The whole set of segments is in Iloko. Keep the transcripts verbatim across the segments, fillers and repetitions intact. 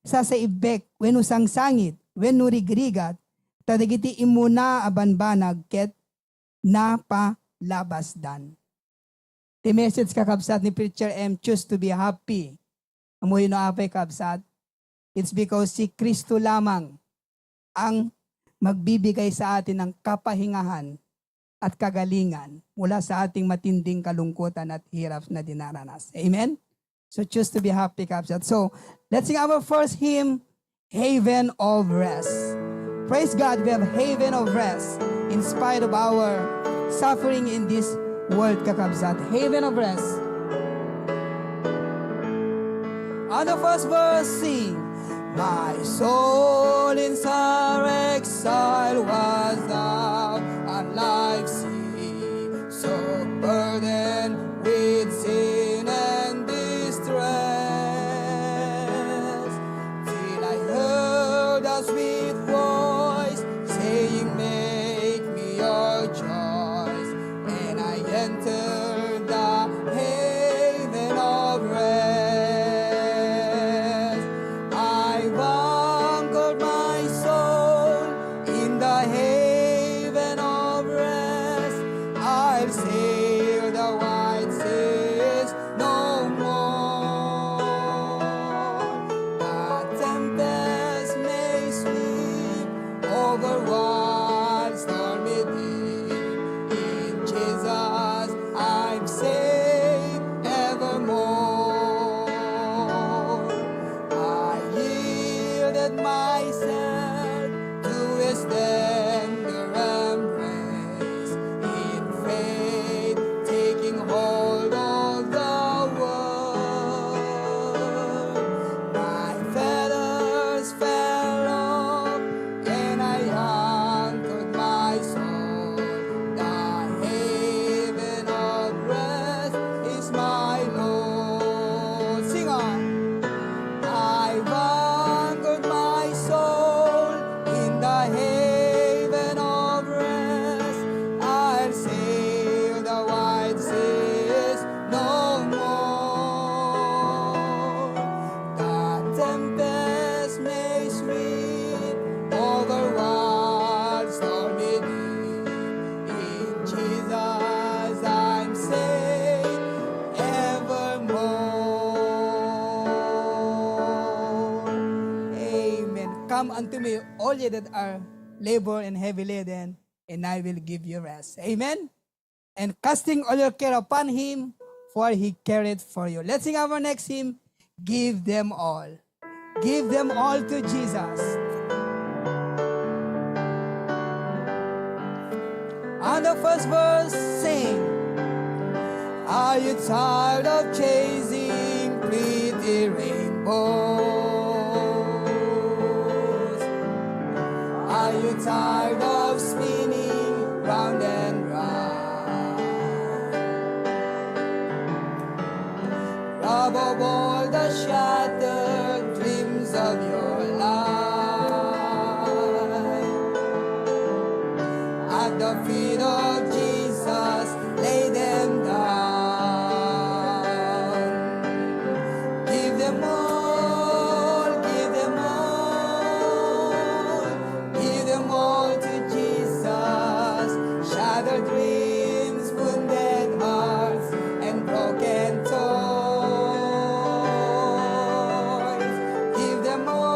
sasaibbek wenno sangsangit wenno rigrigat, ta dagiti immuna a banbanag ket napalabasdan. Ti message, kakabsat, ni Preacher M, Choose to be Happy. Ammoyo no apay, kabsat? It's because si Kristo lamang ang magbibigay sa atin ng kapahingahan at kagalingan mula sa ating matinding kalungkutan at hirap na dinaranas. Amen? So choose to be happy, kabsat. So, let's sing our first hymn, Haven of Rest. Praise God, we have haven of rest in spite of our suffering in this world, kakabsat. Haven of rest. On the first verse, sing. My soul in sore exile was thou, and life seemed so burdened with sin and distress, till I heard a sweet voice saying, "Make me your choice," and I entered the haven of rest. I've anchored my soul in the haven of rest. I'll sail the wide seas no more. The tempest may sweep over what stormy deep. In Jesus, I'm safe evermore. I yielded myself to his tender embrace, in faith taking hold of the word. My fetters fell off, and I anchored my soul. The haven of rest is my Lord. Sing on. I've anchored my soul in the haven of rest. I'll sail the wide seas no more. The tempest may sweep over what stormy deep. In Jesus, I'm safe evermore. Amen. Come unto me, all ye that are labor and heavy laden, and I will give you rest. Amen. And casting all your care upon him, for he careth for you. Let's sing our next hymn, Give Them All. Give them all to Jesus. On the first verse, sing. Are you tired of chasing pretty rainbows? Are you tired of spinning round and round? Above all the shattered dreams of your life, at the feet of Jesus, lay them down. Give them all, give them all, give them all to Jesus. Shattered dreams, wounded hearts, and broken toys. Give them all.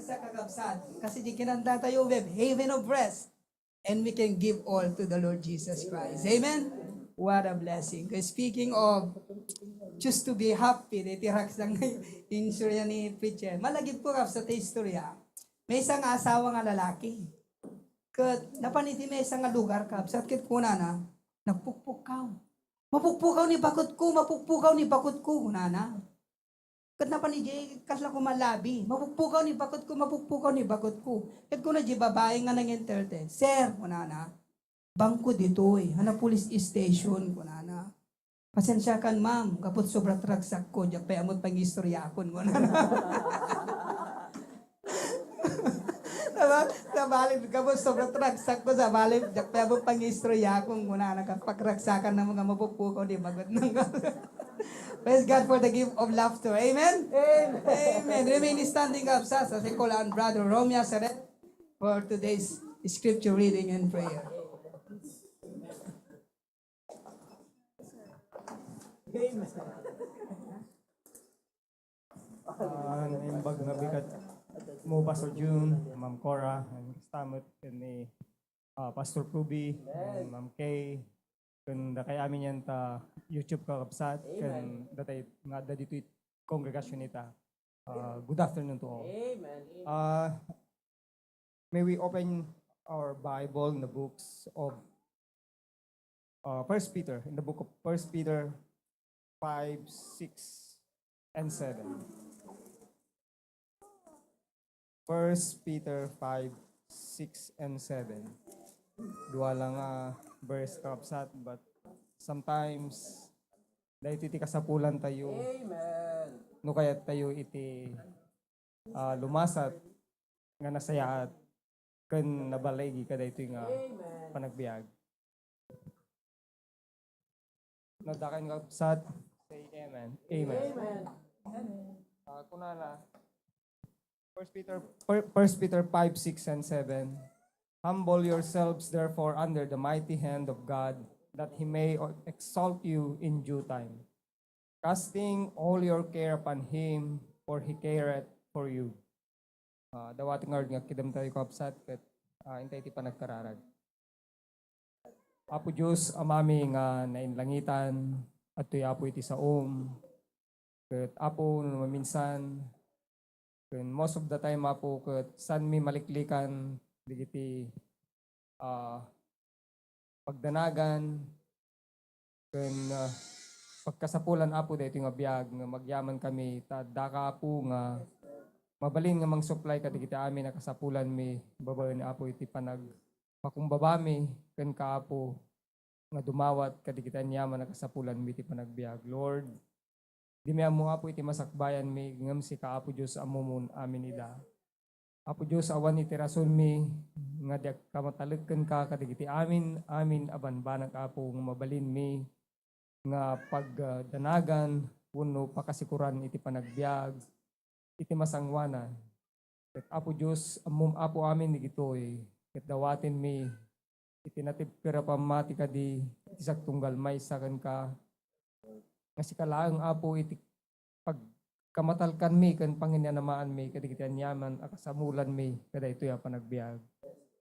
Sa kakabsat, kasi di kinanta tayo, we have haven of rest. And we can give all to the Lord Jesus Christ. Amen? What a blessing. Kaya speaking of choose to be happy, deti ragsang insure ni preacher. Malagip ko, kap, sa istorya. Maysa nga asawa nga lalaki. Ket napan iti maysa nga lugar, kap, sa ket kunana, "Nagpukpukkaw. Mapukpukaw ni baketko, mapukpukaw ni baketko," kunana. Ket napan idiay kasla koma labi, "Mapukpukaw ni baketko, mapukpukaw ni baketko." Ket kuna di babai nga nang-entertain, "Sir," kunana, "bangko ditoy, haan a police station," kunana. "Pasensiakan, ma'am, gapu sobra ragsakko, diak pay ammo pangistoriakon," kunana. Diba? Sabali, gapu sobra ragsakko, sabali, diak pay ammo pangistoriakon, kunana, ket pagragsakanna nga mapukpukaw ni baket nang Praise God for the gift of laughter. Amen? Amen. Amen. Remain standing up, sir, as I call on Brother Romeo Seret for today's scripture reading and prayer. Amen. Ah, naimbag nga bigat mo, Pastor June, Ma'am Cora, and kastamot ken ni, ah, Pastor Ruby, Ma'am Kay, ken dakay amin yan ta YouTube kakabsat, ken datay nga adda ditoy congregation ita. Ah, good afternoon to all. Amen. Ah, may we open our Bible in the books of, uh, First Peter, in the book of First Peter five, six, and seven. First Peter five, six, and seven. Dua lang nga verse, kakabsat, but sometimes, daytoy ti kasapulan tayo. Amen. No kayat tayo iti, ah, lumasat nga nasayaat ken nabaligi kadaytoy nga, amen, panagbiag. No dakay nga kakabsat, say amen. Amen. Amen. Ah, kunana, First Peter, Fir-, First Peter five, six, and seven, "Humble yourselves, therefore, under the mighty hand of God, that he may exalt you in due time, casting all your care upon him, for he careth for you." Ah, dawat nga ard nga agkidem tayo, kakabsat, ket, ah, intay ti panagkararag. Apo Dios, Amami nga nainlangitan, adtoy, Apo, iti saom. Ket, Apo, no maminsan, ken most of the time, Apo, ket saanmi maliklikan dagiti, ah, pagdanagan, ken, ah, pagkasapulan, Apo, daytoy nga biag nga agyamankami, ta addaka, Apo, nga mabalin nga mangsuplay kadagiti amin a kasapulanmi babaen, Apo, iti panagpakumbabami kenka, Apo, nga dumawat kadagiti aniaman a kasapulanmi iti panagbiag. Lord, dimi ammo, Apo, iti masakbayanmi, ngem sika, Apo Dios, ammomon amin ida. Apo Dios, awan iti rasonmi nga diak kamatalek kenka kadagiti amin, amin a banbanag, Apo, nga mabalinmi nga pagdanagan wenno pakasikoran iti panagbiag iti masangoanan. Ket, Apo Dios, ammom, Apo, amin dagitoy, ket dawatenmi iti natibker a pammati kadi iti sagtunggal maysa kenka, nga sika laeng, Apo, iti pagkamatalkanmi ken panginanamaanmi kadagiti aniaman a kasapulanmi kadaytoy a panagbiag.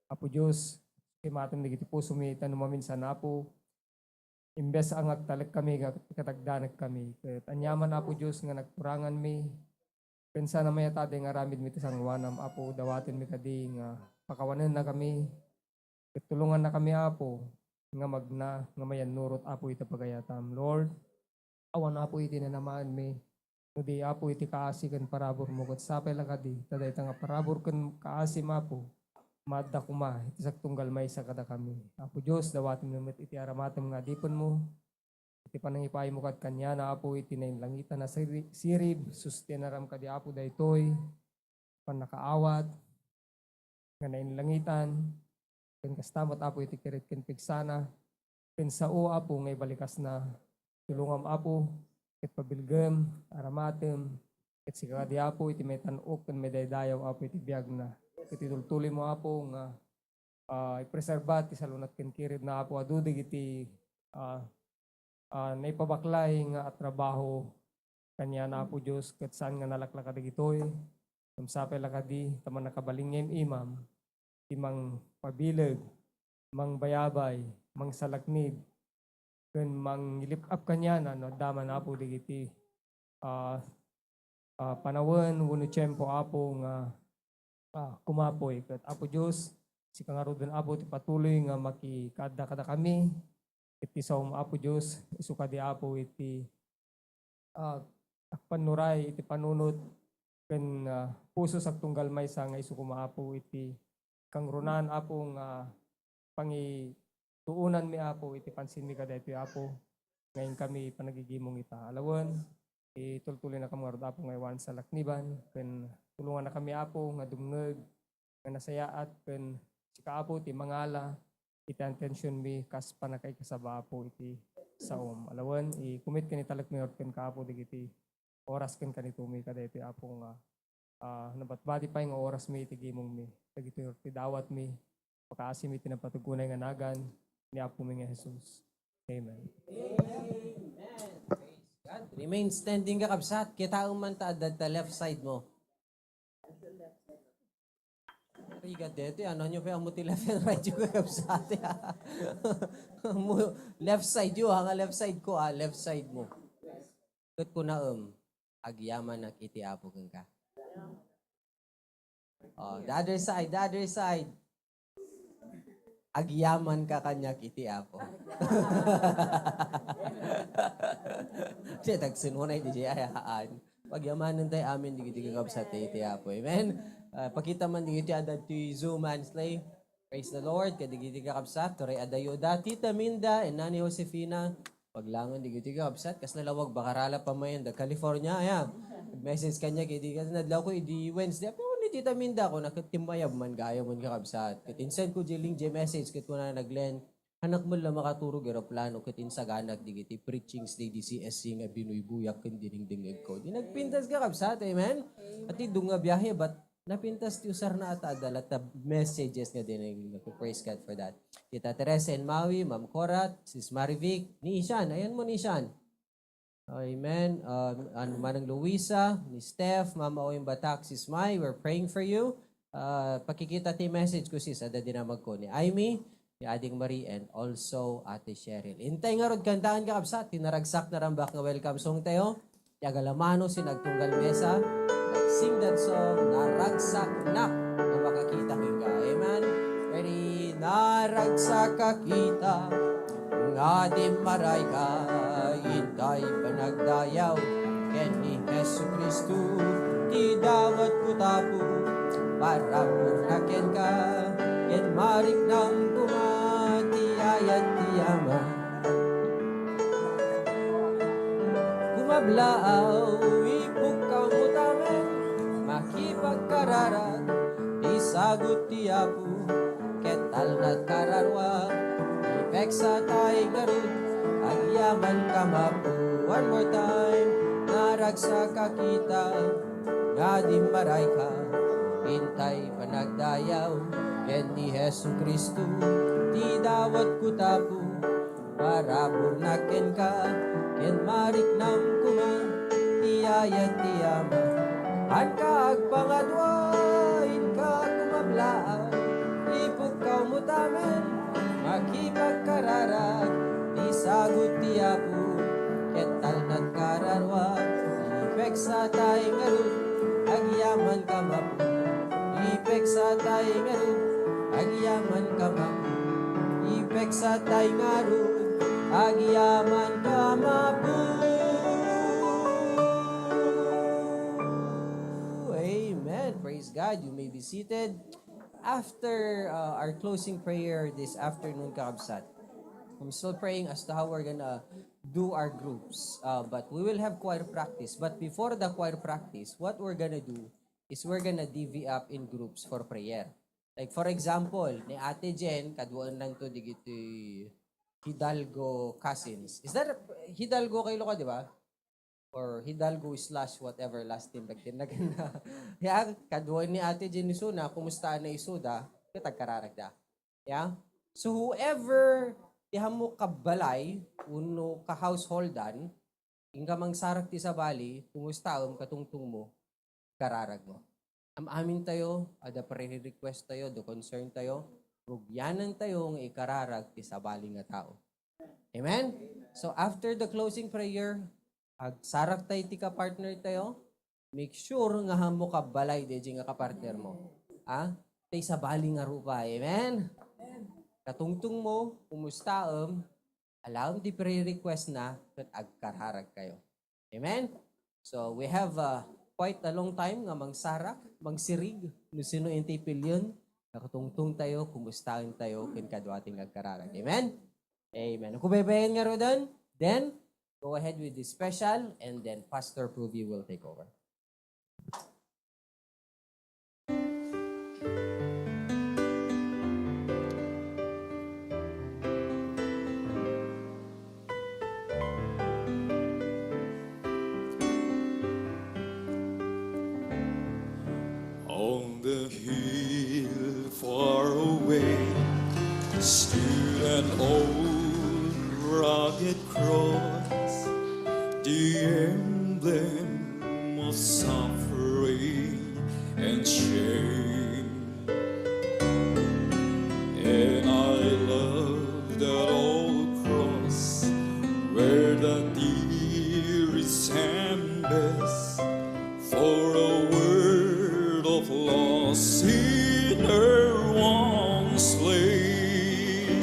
Apo Dios, imatem dagiti pusomi, ta no maminsan, Apo, imbes a nga agtalekkami, nga ikatagdanekkami. Ket aniaman, Apo Dios, nga nagkuranganmi, ken saan a mayat a di nga aramidmi ti sangoanam, Apo, dawatenmi kadi nga pakawanennakami, ket tulongannakami, Apo, nga magna nga mayannurot, Apo, iti pagayatam. Lord, awan, Apo, iti nanamaanmi, no di, Apo, iti kaasi ken paraburmo, ket sapay la kadi, ta dayta nga parabur ken kaasim, Apo, maadda koma iti sagtunggal maysa kadakami. Apo Dios, dawatenmi met iti aramatem nga adipenmo, iti panangipaymo kad kaniana, Apo, iti nainlangitan a siri-, sirib, sustianaram kadi, Apo, daytoy pannakaawat nga nainlangitan, ken kasta met, Apo, iti kired ken pigsana, ken sao, Apo, nga ibalikasna. Tulongam, Apo, ket pabilgem, aramatem, ket sika kadi, Apo, iti maitan-ok ken maidaydayaw, Apo, iti biagna. Ket itultuloymo, Apo, nga, ah, ipreserba ti salunat ken kiredna, Apo, adu dagiti, ah, ah, naipabaklay nga a trabaho kaniana, Apo Dios, ket saan nga nalaklaka dagitoy. Ngem sapay la kadi ta mannakabalin nga im-imam ti mangpabileg, mangbayabay, mangsalaknib, ken mangilip-ap kaniana no adda man, Apo, dagiti, ah, ah, panawen wenno tiempo, Apo, nga, ah, kumapoy. Ket, Apo Dios, sika ngaruden, Apo, ti patuloy nga makikaadda kadakami. Iti saom, Apo Dios, isu kadi, Apo, iti, ah, agpannuray iti panunot ken, ah, puso agtunggal maysa nga isu koma, Apo, iti kangrunaan, Apo, nga pangituonanmi, Apo, iti pansinmi kadaytoy, Apo, nga inkami panagigimong ita. Alawen, itultuloynakam ngarud, Apo, nga awan salakniban, ken tulongannakami, Apo, nga dumngeg nga nasayaat, ken sika, Apo, ti mangala iti intentionmi kas pannakaikasaba, Apo, iti saom. Alawen, i-commit ken italekmi ngarud kenka, Apo, dagiti oras ken kanitomi kadaytoy, Apo, nga, ah, nabatbati pay nga orasmi iti gimongmi. Dagitoy ti dawatmi, pakaasimi iti napateg unay nga nagan ni Apomi nga Jesus. Amen. Amen. Praise God. Remain standing, kakabsat. Kitaem man ta adda ta left side mo. Rigat deti, ano nyo pa mo ti left and right yung kakabsat, ah. Mo, left side yo, ha, nga left side ko, ah, left side mo. Ket kunaem, agyamanak iti Apo kenka. Oh, the other side, the other side. Agyamanka kaniak iti Apo. Siya, tagsin mo na iti J I haan. Pagyamanen tayo amin, digiti kakabsat iti Apo. Amen? Ah, pakita man digiti adda ti Zoom, Ansley. Praise the Lord. Kadigiti kakabsat, turay adayo da, Tita Minda, and Nanay Josefina. Paglangon, digiti kakabsat, kas nalawag, bakarala pa mayan, da California, aya. Message kaniak, idi, kas nadlaw ko, idi Wednesday, pero ni Tita Minda ko, naket timmayab man, gaya man kakabsat. Ket insend ko, Jiling, J message, ket kuna naglen, anak mo la makaturog, aeroplano, ket insaganak, digiti preachings, di D C S C, nga binuybuyak, ken dinengdengeg ko. Di nagpintas kakabsat, amen? At idung nga biyahe, but napintas ti usarna a ta adda latta messages nga dinengdeng. Praise God for that. Tita Teresa and Maui, Ma'am Corat, Sis Marivic, ni Ishan. Ayan mo ni Ishan. Amen. Um, ano, Manang Luisa, ni Steph, Mama Oy Batak, Sis Mai, we're praying for you. Ah, pakikita ti message ko, sis, adda dinamag ko ni Aimee, ni Ading Marie, and also Ate Cheryl. Intay ngarud kantaen, kakabsat, ti naragsak narambak nga welcome song tayo. Ti agalamano sin agtunggal mesa, sing that song, Naragsaknak no makakita kenka. Amen? Ready? Naragsak a kita nga dimmarayka, intay panagdayaw ken ni Jesu-Cristo ti dawatko, Apo, parabur kenka, ken mariknam koma ti ayat ti Ama. Kumablaaw, ipukkaw mo tamen, makipagkararag, isagut ti Apo, ket talnat kararua, ipeksa tay ngarud, agyaman ka, Apo. One more time, naragsak a kita, nga dimmarayka, intay panagdayaw, ken ni Jesu-Cristo, ti dawatko, Apo. Parabur kenka, ken mariknam koma ti ayat ti Ama. Anka agpangadua, inka kumablaaw, ipukkaw mo tamen, makipagkararag, isagut ti Apo, ket talnat kararua, ipeksa tay ngarud, agyaman ka, Apo. Ipeksa tay ngarud, agyaman ka, Apo. Ipeksa tay ngarud, agyaman ka, Apo. Amen. Praise God. You may be seated. After, uh, our closing prayer this afternoon, kakabsat, I'm still praying as to how we're gonna do our groups. Uh, but we will have choir practice. But before the choir practice, what we're gonna do is we're gonna divvy up in groups for prayer. Like, for example, ni Ate Jen, kaduaennanto digiti Hidalgo cousins. Is that Hidalgo kay Loka, di ba? Or Hidalgo slash whatever last name, like, din na. Ya, kaduaen ni Ate Jen isuna, kumusta na isuda, ket agkararagda. Yeah? So whoever ti hammo kabalay wenno ka-householdan, inka mangsarak ti sabali, kumustaem, katungtong mo, kararag mo. am-amin tayo, adda prayer request tayo, adda concern tayo, rugianan tayo nga ikararag ti sabali nga tao. Amen? So after the closing prayer, agsarak tayo ti kapartner tayo, make sure nga ammo kabbalay daydi nga kapartner mo. Ha? Tay sabali nga rupa. Amen? Katungtong mo, kumustaem, alaem ti prayer request na, ket agkararag kayo. Amen? So, we have, uh, quite a long time nga mangsarak, mangsirig, no sino intay pilien, nakatungtong tayo, kumustaen tayo, ken kadua ti nga agkararag. Amen? Amen. Kung baybayan nga ruden, then, go ahead with the special, and then Pastor Pruvi will take over. On the hill far away stood an old rugged cross, the emblem of suffering and shame. And I love that old cross where the dearest and best for a world of lost sinner once slain.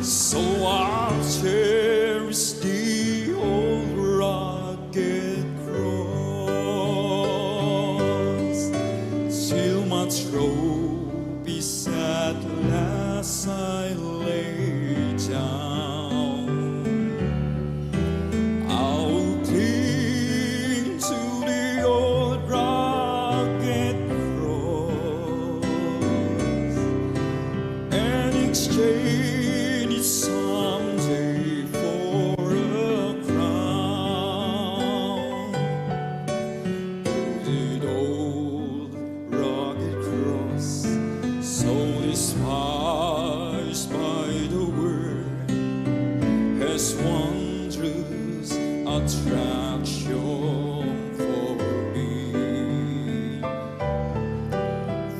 So I'll cherish the old rugged cross till my trophies at last I lay down. I'll cling to the old rugged cross and exchange it someday for a crown. The old rugged cross, so despised by the world, has wondrous attraction for me.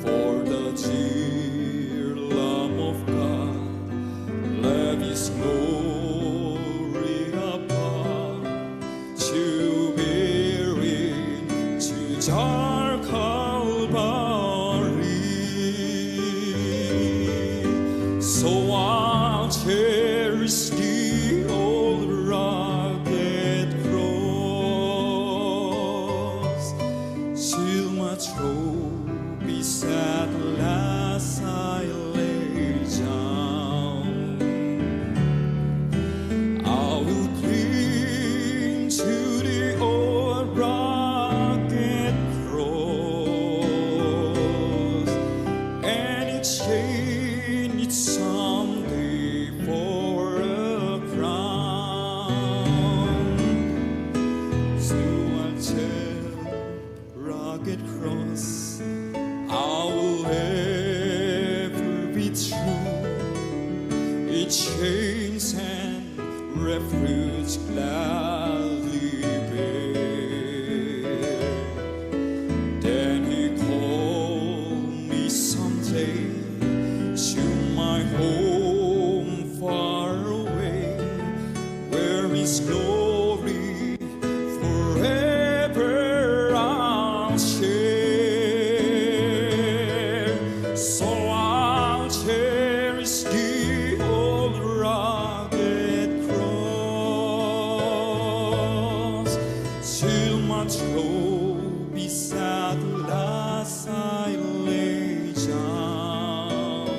For the dear Lamb of God left his glory above to bear it to dark Calvary. So I'll cherish the old rugged cross till my trophies at last I lay down. I will cling to the old rugged cross and exchange it someday for a crown. So I'll tell rugged cross, I will ever be true. Its chains and refuge gladly bear. Then he called me someday to my home far away, where his glory forever I'll share. So I'll cherish the old rugged cross till my trophies at last I lay down.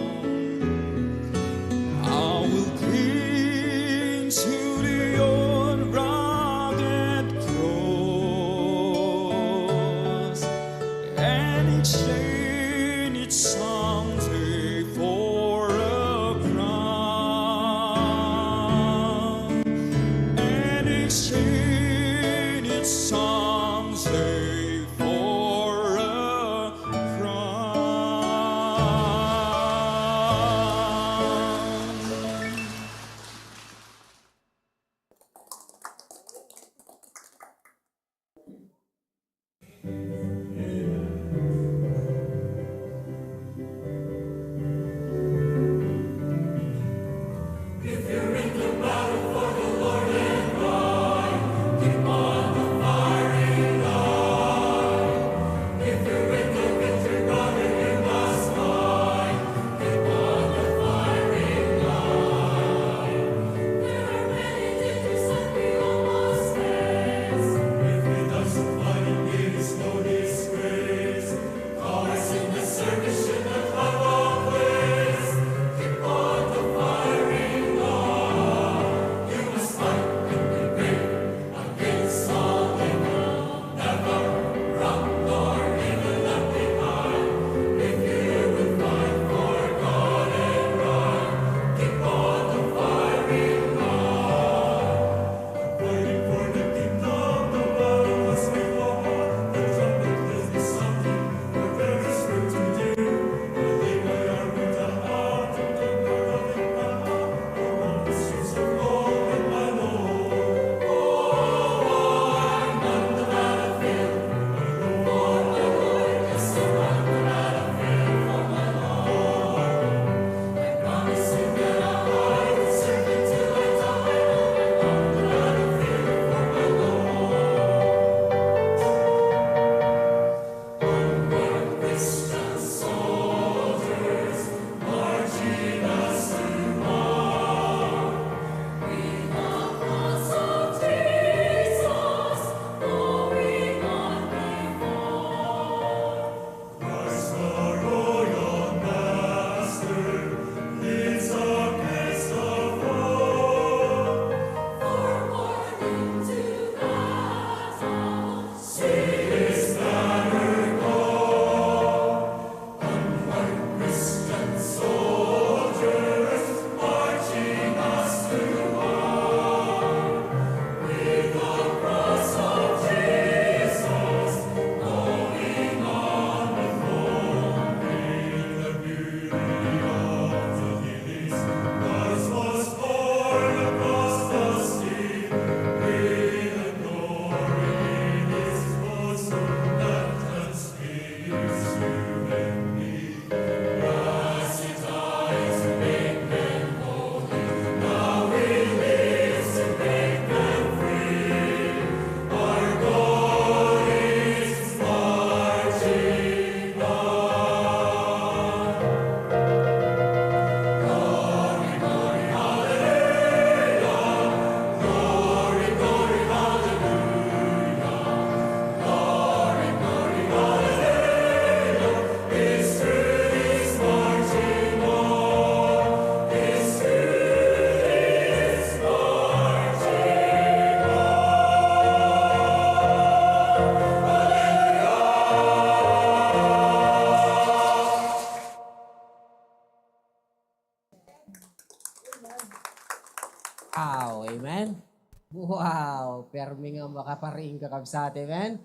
I will cling to the old Wow, amen. Wow, permi nga makapariing, kakabsat, amen.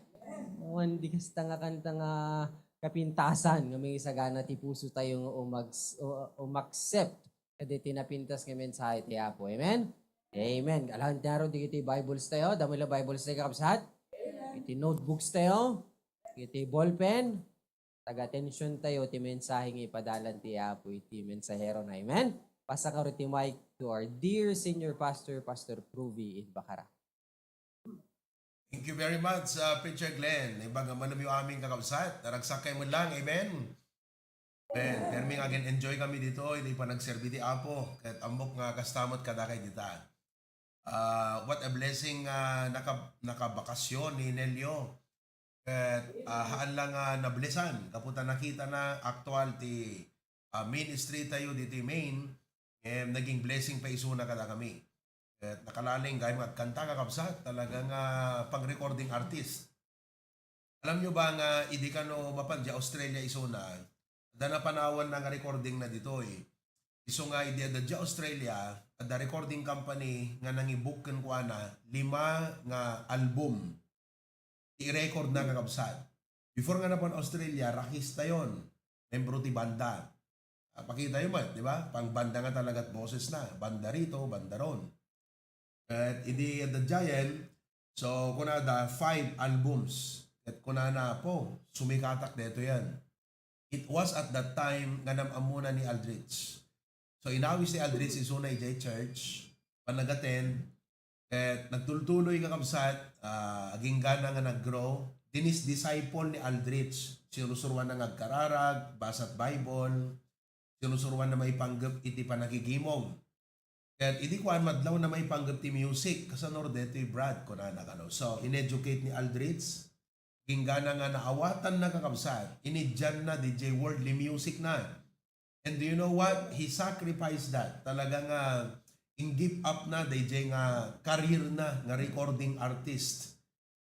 Wen, di kasta nga kanta nga kapintasan nga mangisagana ti puso tayo nga umag-, u-, umaccept kadagiti napintas nga mensahe ti Apo. Amen? Amen. Alaen ti aro dagiti Bibles tayo. Damo la Bibles tayo, kakabsat? Iti notebooks tayo. Iti ballpen. Taga-atension tayo ti mensahe nga ipadalan ti Apo iti mensahero na. Amen? Pasakar ti mic to our dear senior pastor, Pastor Pruvi in Bacara. Thank you very much, uh, Preacher Glenn. Ibaga man amin, kakabsat. Naragsak kayo man lang. Amen? Amen. Permi nga agin-enjoy kami dito, iti panagserbi ti Apo. Ket ammok nga kasta met kadakay dita. Ah, what a blessing nga naka-, nakabakasyon ni Nelio. Ket, ah, haan lang nga nablisan. Gapu ta nakita na aktual ti, ah, ministry tayo diti Maine. Ngem naging blessing pa isuna kadakami. Ket nakalaling gayam nga agkanta, kakabsat, talaga nga pang-recording artist. Alam nyo ba nga idi kano mapan dia Australia isuna, adda napanawanna nga recording na ditoy. Isu nga idi adda dia Australia, adda recording company nga nangibook kenkuana lima nga album. I-record na, kakabsat. Before nga napan Australia, rakista yon. Membro ti banda. Ah, pakita yo met, di ba? Pang banda nga talaga ti boses na. Banda rito, banda ron. Ket idi adda diayen, so, kunada, five albums. Ket kunana, "Apo, sumikatak detoyen." It was at that time nga nam-ammona ni Aldrich. So, inawis ni Aldrich isuna idiay church, panagaten, ket nagtultuloy, kakabsat, ah, aginggana nga nag-grow. Dinis disciple ni Aldrich, sinusuroanna nga agkararag, basat Bible, sinusuroanna maipanggep iti panagigimong. Ket idi kuan, madlawna maipanggep ti music, kasano daytoy, Brad, kunana kano. So, in-educate ni Aldrich, aginggana nga naawatanna, kakabsat, inidianna didiay worldly music na. And do you know what? He sacrificed that. Talaga nga in-give up na didiay nga career na nga recording artist.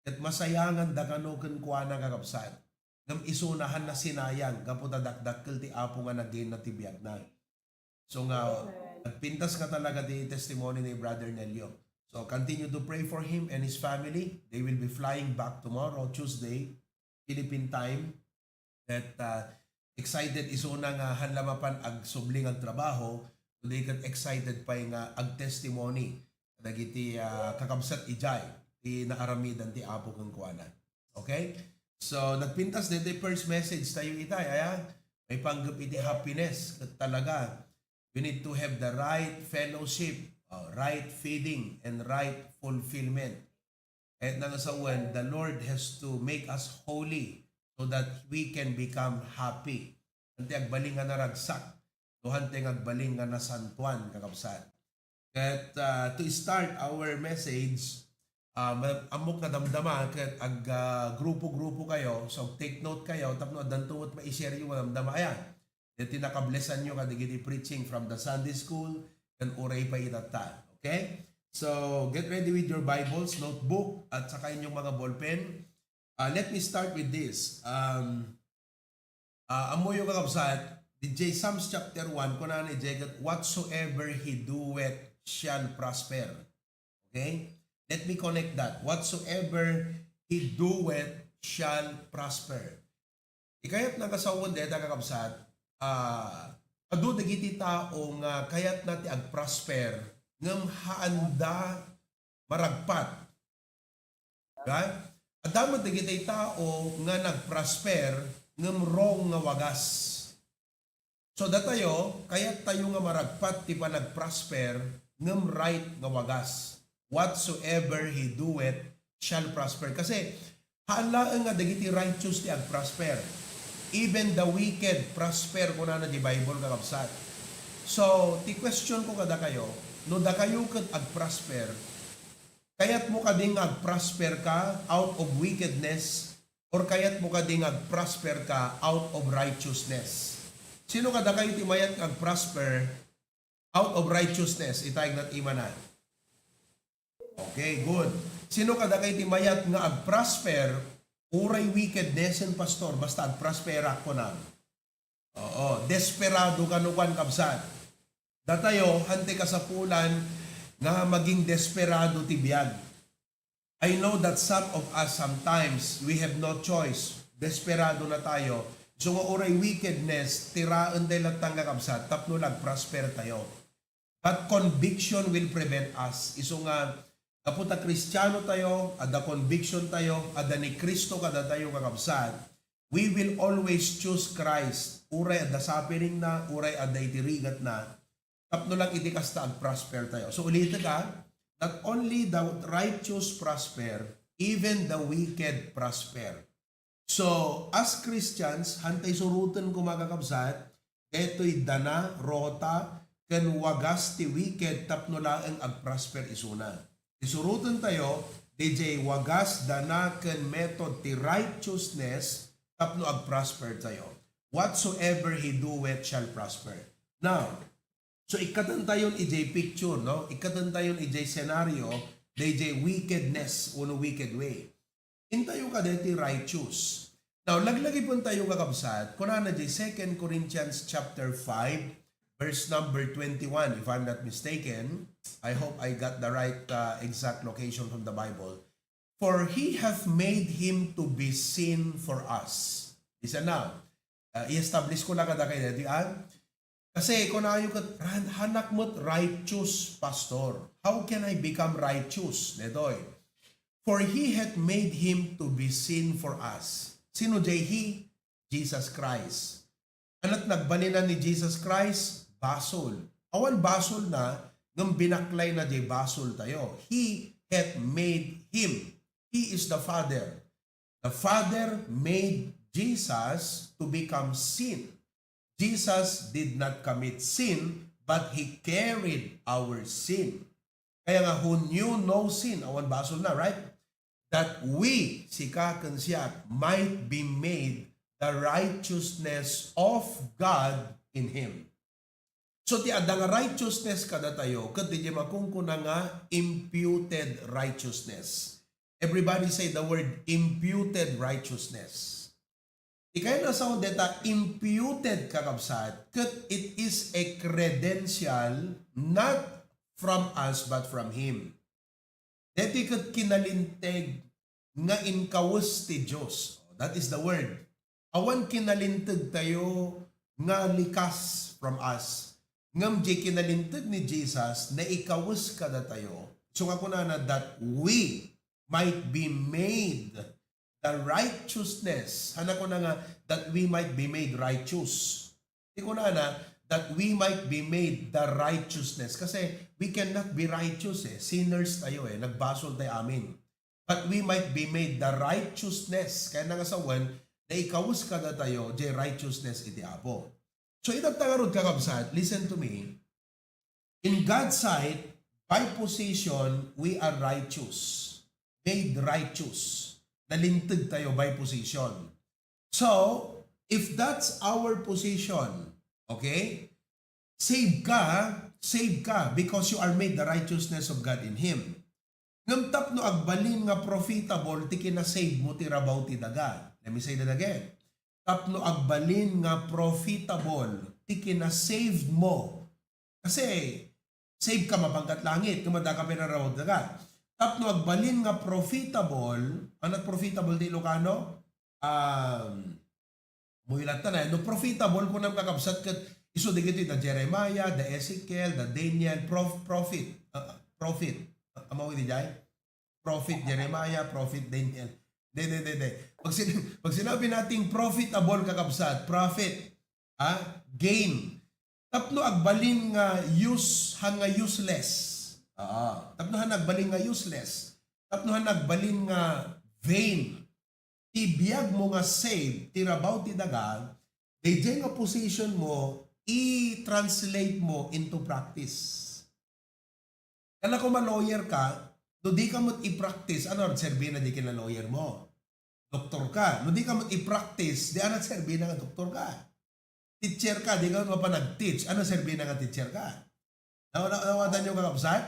Ket masayanganda kano kenkuana, kakabsat. Ngem isuna, haanna sinayang gapu ta dakdakkel ti Apo nga naggainna ti biagna. So nga, nagpintas nga talaga ti testimony ni Brother Nelio. So continue to pray for him and his family. They will be flying back tomorrow, Tuesday, Philippine time. That, ah, excited isuna nga haan la mapan agsubli nga agtrabaho, today ket excited pay nga agtestimony dagiti, ah, kakabsat idiay ti naaramidan ti Apo kenkuana. Okay? So, nagpintas daytoy first message tayo itay, aya? Maipanggep iti happiness. Ket talaga, we need to have the right fellowship, uh, right feeding, and right fulfillment. Kayatna nga sawen, the Lord has to make us holy so that we can become happy. Haan ti agbalin nga naragsak, no haan ti agbalin nga nasantuan, kakabsat. Ket, ah, to start our message, ah, ma-, ammok nga damdama ket ag, ah, grupo-grupo kayo, so take note kayo, tapno addanto met maishareyo nga damdama. Aya, deti nakablesanyo kadagiti preaching from the Sunday school, ken uray pay itatta. Okay? So, get ready with your Bibles, notebook, at saka inyong mga ballpen. Ah, let me start with this. Um, ah, ammoyo, kakabsat, didiay Psalms chapter one, kunana idiay ket, "Whatsoever he doeth shall prosper." Okay? Let me connect that. "Whatsoever he doeth shall prosper." Ikayatna nga sawen dayta, kakabsat, ah, adu dagiti tao nga kayatna ti agprosper, ngem haanda maragpat. Right? Adda met dagiti tao nga nagprosper ngem wrong nga wagas. So, datayo, kayattayo nga maragpat ti panagprosper ngem right nga wagas. "Whatsoever he doeth shall prosper." Kasi, haan laeng nga dagiti righteous ti agprosper. "Even the wicked prosper," kunana ti Bible, kakabsat. So, ti question ko kadakayo, no dakayo ket agprosper, kayatmo kadi nga agprosper ka out of wickedness, or kayatmo kadi nga agprosper ka out of righteousness? Sino kadakayo ti mayat nga agprosper out of righteousness? Itay nga imana. Okay, good. Sino kadakayo ti mayat nga agprosper uray wickednessen, Pastor? Basta agprosperak, kunam. Oo, desperado kano kuan, kabsat. Datayo, haan ti kasapulan nga maging desperado ti biag. I know that some of us sometimes, we have no choice. Desperado na tayo. So nga uray wickedness, tiraen tayo latta nga, kabsat, tapno nagprosper tayo. But conviction will prevent us. Isu nga, gapu ta Kristiano tayo, adda conviction tayo, adda ni Cristo kadatayo, kakabsat, we will always choose Christ. Uray adda suffering na, uray adda iti rigat na, tapno lang iti kasta agprosper tayo. So, ulitek, ha, not only the righteous prosper, even the wicked prosper. So, as Christians, haan tay suroten koma, kakabsat, detoy dana, rota, ken wagas ti wicked tapno laeng agprosper isuna. Isuroten tayo, didiay wagas, dana, ken method ti righteousness tapno agprosper tayo. "Whatsoever he doeth shall prosper." Now, so, ikkatentayon idiay picture, no? Ikkatentayon idiay scenario, didiay wickedness wenno wicked way. Intayo kadi ti righteous. Now, laglagipentayo, kakabsat, kunana diay Second Corinthians chapter five, verse number twenty-one, if I'm not mistaken. I hope I got the right, uh, exact location from the Bible. "For he hath made him to be sin for us." Listen now. Uh, i-establish ko lang kadakayo daytoy, ah. Kasi kunayo ket, "Ran-, haanak met righteous, Pastor. How can I become righteous?" Daytoy. "For he hath made him to be sin for us." Sino diay he? Jesus Christ. Ania ti nagbalinan ni Jesus Christ? Basol. Awan basolna, ngem binaklayna diay basoltayo. He hath made him. He is the Father. The Father made Jesus to become sin. Jesus did not commit sin, but he carried our sin. Kaya nga, who knew no sin, awan basolna, right? That we, sika ken siak, might be made the righteousness of God in him. So, ti adda nga righteousness kadatayo, ket diay makunkuna nga imputed righteousness. Everybody say the word imputed righteousness. Ti kayatna a sawen deta imputed, kakabsat, ket it is a credential not from us but from him. Deti ket kinalinteg nga inkawes ti Dios. That is the word. Awan kinalintegtayo nga likas from us. Ngem diay kinalinteg ni Jesus, naikawes kadatayo. So nga kunana, that we might be made the righteousness. Haan a kuna nga, that we might be made righteous. Ti kunana, that we might be made the righteousness. Kasi we cannot be righteous eh. Sinners tayo eh. Nagbasol tayo amin. But we might be made the righteousness. Kayatna nga sawen, naikawes kadatayo, diay righteousness iti Apo. So, itatta ngarud, kakabsat, listen to me. In God's sight, by position, we are righteous. Made righteous. Nalintegtayo by position. So, if that's our position, okay? Save ka, save ka because you are made the righteousness of God in Him. Ngem tapno agbalin nga profitable ti kinasave mo ti rabaw ti daga. Let me say that again. Tapno agbalin nga profitable ti kinasave mo. Kasi save ka mapanka iti langit, ngem adda ka pay rabaw ti daga. Tapno agbalin nga profitable, ania ti profitable ti Ilocano? Um, Muy latta na, no profitable kunam, kakabsat, ket isu dagitoy da Jeremiah, da Ezekiel, da Daniel, prof-, profit, ah, profit. Ah, ammo iti jay? Profit Jeremiah, profit Daniel. De, de, de, de. Pag sin-, pag sinabi nating profitable, kakabsat, profit, ha? Gain. Tapno agbalin nga use, haan nga useless. Ah, tapno haan agbalin nga useless. Tapno haan agbalin nga vain. Ti biag mo nga save, ti rabaw ti daga, daydiay nga position mo, i-translate mo into practice. Haan a kuma lawyer ka, no di ka met i-practice, ania ti serbina diay kinalawyer mo? Doktor ka, no di ka met i-practice, diay ania ti serbina nga doktor ka? Teacher ka, di ka mapan nag-teach, ania ti serbina nga teacher ka? Nawa-, nawa-, nawatanyo, kakabsat?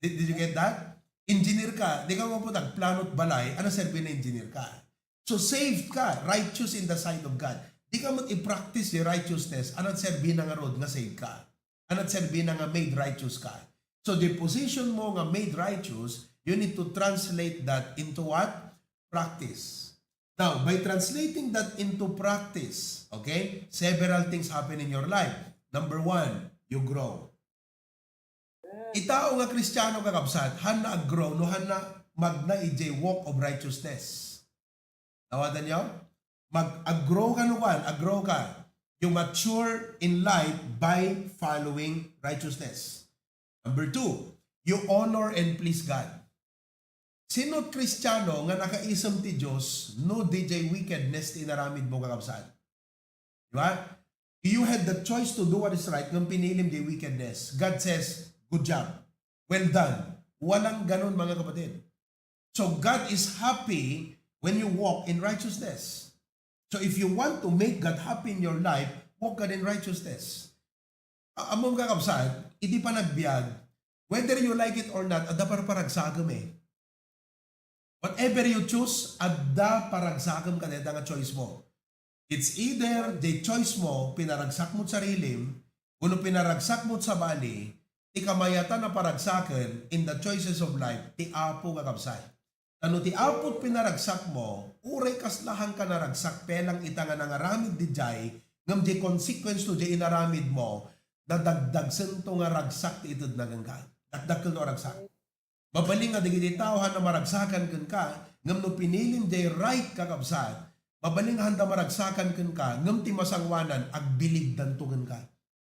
Did, did you get that? Engineer ka, di ka mapan nagplano ti balay, ania ti serbina nga engineer ka? So, saved ka, righteous in the sight of God. Di ka met i-practice ti righteousness, ania ti serbina ngarud nga saved ka? Ania ti serbina nga made righteous ka? So, the position mo nga made righteous, you need to translate that into what? Practice. Now, by translating that into practice, okay, several things happen in your life. Number one, you grow. Ti tao nga Kristiano, kakabsat, haan na ag-grow no haan na magna idiay walk of righteousness. Nawatanyo? Mag-, ag-grow ka no kuan, ag-grow ka. You mature in life by following righteousness. Number two, you honor and please God. Sino ti Kristiano nga nakaisem ti Dios no diay wickedness ti inaramid mo, kakabsat? Di ba? You had the choice to do what is right, ngem pinilim diay wickedness. God says, "Good job. Well done." Walang ganon, mga kapatid. So God is happy when you walk in righteousness. So if you want to make God happy in your life, walk God in righteousness. A-, ammom, kakabsat, iti panagbiag, whether you like it or not, adda parparagsakem eh. Whatever you choose, adda paragsakem kadayta nga choice mo. It's either the choice mo, pinaragsak mo ti sarilim, wenno pinaragsak mo ti sabali, ti kamayatan a paragsaken in the choices of life, ti Apo, kakabsat. Ta no ti Apo ti pinaragsak mo, uray kasla haan ka naragsak, pelang ita nga nangaramid diay, ngem diay consequence to diay inaramid mo, nadagdagsento nga ragsak ti itedna kenka. Dakdakkel no ragsak. Mabalin nga dagiti tao haan na maragsakan kenka, ngem no pinilim diay right, kakabsat, mabalin nga haanda maragsakan kenka, ngem ti masangoanan, agbilibdanto kenka.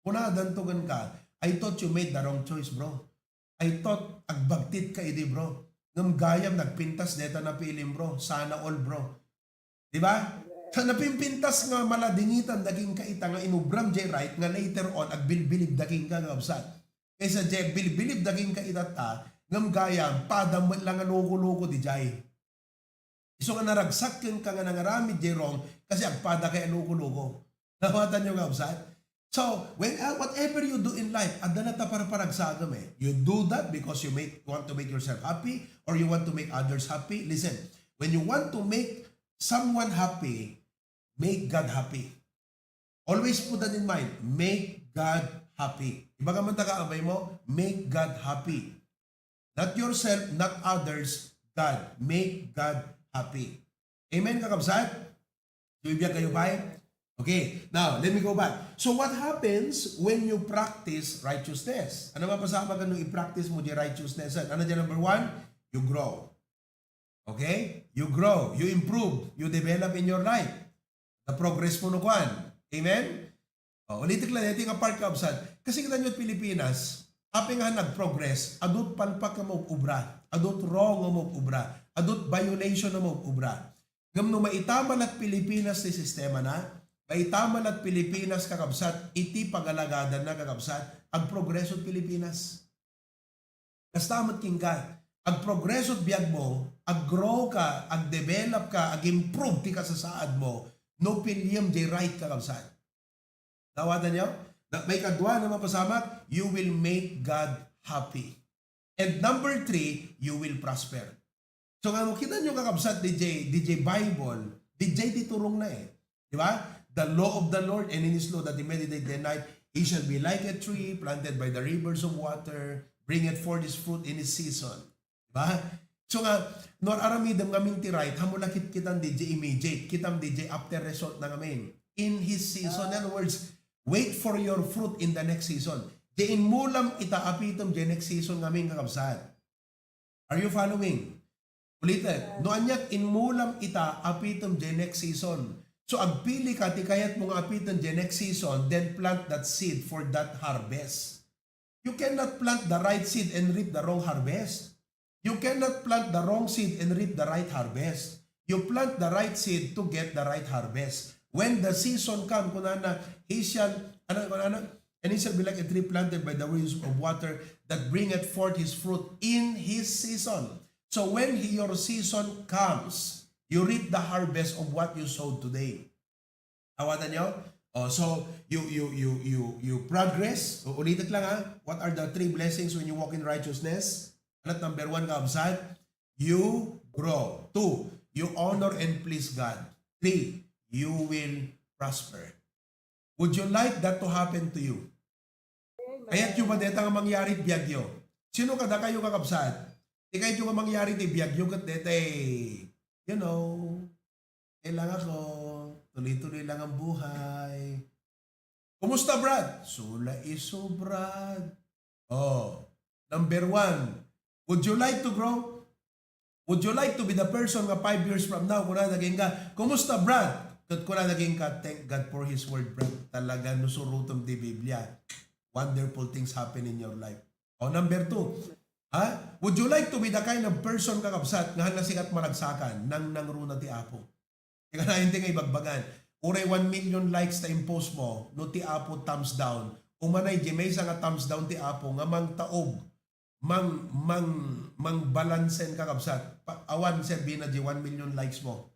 Kunadanto kenka, I thought you made the wrong choice, bro. I thought agbagtit ka idi, bro. Ngem gayam nagpintas deta napilim, bro. Sana all, bro. Di ba? Sa napimpintas nga maladingitan daging kaita nga inubram jay right nga later on agbilbilib daging kakabsat. Kaysa jay agbilbilib daging kaita ta, ngem gayam, padam met lang nga loko-loko di jay. Isu nga naragsak kenka nga nangaramid jay wrong kasi agpada kay a loko-loko. Nawatanyo, kakabsat? So, when, uh, whatever you do in life, adda na ta parparagsagam eh. You do that because you make, want to make yourself happy or you want to make others happy. Listen, when you want to make someone happy, make God happy. Always put that in mind. Make God happy. Ibaga man ta ka abay mo, make God happy. Not yourself, not others, God. Make God happy. Amen, kakabsat? Sumibiag kayo, pay? Okay, now, let me go back. So, what happens when you practice righteousness? Ano mapasamak no i-practice mo di righteousness? Ano di number one? You grow. Okay? You grow, you improve, you develop in your life. The progress mo no kwan. Amen? O, ulitek lang, ito nga part, kabsat. Kasi kita nyo, Pilipinas, apay nga nag-progress, adut palpak nga maubra, adut wrong nga maubra, adut violation nga maubra. Ngem no maitaman at Pilipinas ti sistema na, maitaman at Pilipinas, kakabsat, iti pagalagadan na, kakabsat, agprogreso ti Pilipinas. Kasta met kenka, agprogreso ti biag mo, aggrow ka, agdevelop ka, agimprove ti kasasaad mo, no piliem jay right, kakabsat. Nawatanyo? Na, maikadua nga mapasamak, you will make God happy. And number three, you will prosper. So nga, makita nyo, kakabsat, D J, D J Bible, D J ti turong na eh. Di ba? The law of the Lord, and in His law that he meditate day and night, he shall be like a tree planted by the rivers of water, bringeth forth his fruit in his season. Di ba? So nga, no ar-aramidem ngamin ti right, amo la kitkitam D J immediate, kitam D J after result na ngamin. In his season. In other words, wait for your fruit in the next season. Di inmulam ita apitem di next season ngamin, kakabsat. Are you following? Ulitek, no aniak inmulam ita apitem di next season. So agpili ka ti kayatmo nga apitem di next season, then plant that seed for that harvest. You cannot plant the right seed and reap the wrong harvest. You cannot plant the wrong seed and reap the right harvest. You plant the right seed to get the right harvest. When the season come, kunana, he shall, ano, ano, and he shall be like a tree planted by the rivers of water that bringeth forth his fruit in his season. So when your season comes, you reap the harvest of what you sowed today. Awatan nyo? Oh, so, you, you, you, you, you progress. Uulitek lang, ha. What are the three blessings when you walk in righteousness? Ano number one, kabsat? You grow. Two, you honor and please God. Three, you will prosper. Would you like that to happen to you? Kayatyo ba deta nga mangyari ti biagyo? Sino kadakayo, kakabsat? Ti kayatyo nga mangyari ti biagyo ket deta, you know, okay lang ako, tuloy-tuloy lang ang buhay. Kumusta, Brad? Sula isu, Brad. Oh, number one, would you like to grow? Would you like to be the person nga five years from now, kuna na kenka, "Kumusta, Brad?" Ket kuna na kenka, "Thank God for His Word, Brad. Talaga, no surotem ti Biblia, wonderful things happen in your life." O, number two, ha? Would you like to be the kind of person, kakabsat, nga haan nga sika ti maragsakan, nangnangruna ti Apo? Ika na, hindi nga ibagbagan. Uray one million likes ta impost mo, no ti Apo thumbs down, umanay di maysa nga thumbs down ti Apo nga mangtaob, mang, mang, mangbalansen, kakabsat. Pa, awan serbina di one million likes mo.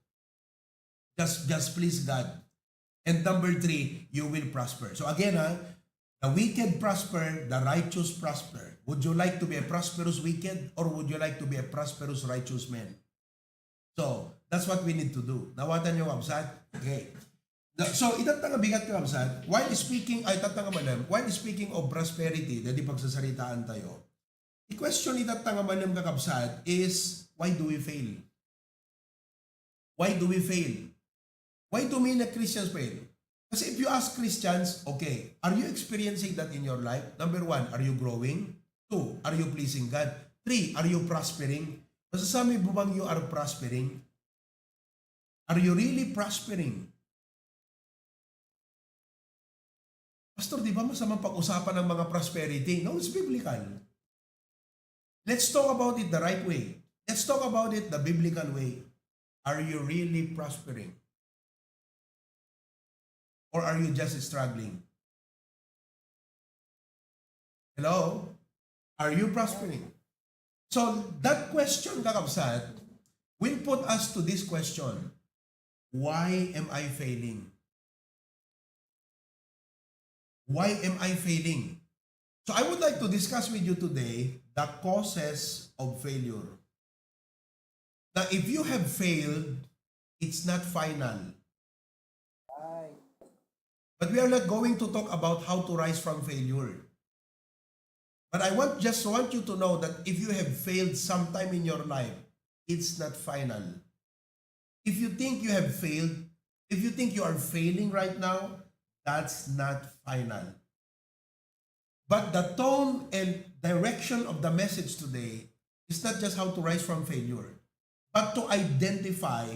Just, just please God. And number three, you will prosper. So again, ha, the wicked prosper, the righteous prosper. Would you like to be a prosperous wicked or would you like to be a prosperous righteous man? So, that's what we need to do. Nawatan nyo, kabsat? Okay. The, so, itatta nga bigat, kabsat, while speaking, ay, itatta nga malem, while speaking of prosperity, dadi pagsasaritaan tayo, the question itatta nga malem, kakabsat, is, why do we fail? Why do we fail? Why do many Christians fail? Kasi if you ask Christians, okay, are you experiencing that in your life? Number one, are you growing? Two, are you pleasing God? Three, are you prospering? Masasabi mo bang you are prospering? Are you really prospering? Pastor, di ba masamang pag-usapan ang mga prosperity? No, it's biblical. Let's talk about it the right way. Let's talk about it the biblical way. Are you really prospering? Or are you just struggling? Hello? Are you prospering? So that question, kakabsat, will put us to this question. Why am I failing? Why am I failing? So I would like to discuss with you today the causes of failure. Now, if you have failed, it's not final. But we are not going to talk about how to rise from failure. But I want, just want you to know that if you have failed sometime in your life, it's not final. If you think you have failed, if you think you are failing right now, that's not final. But the tone and direction of the message today is not just how to rise from failure, but to identify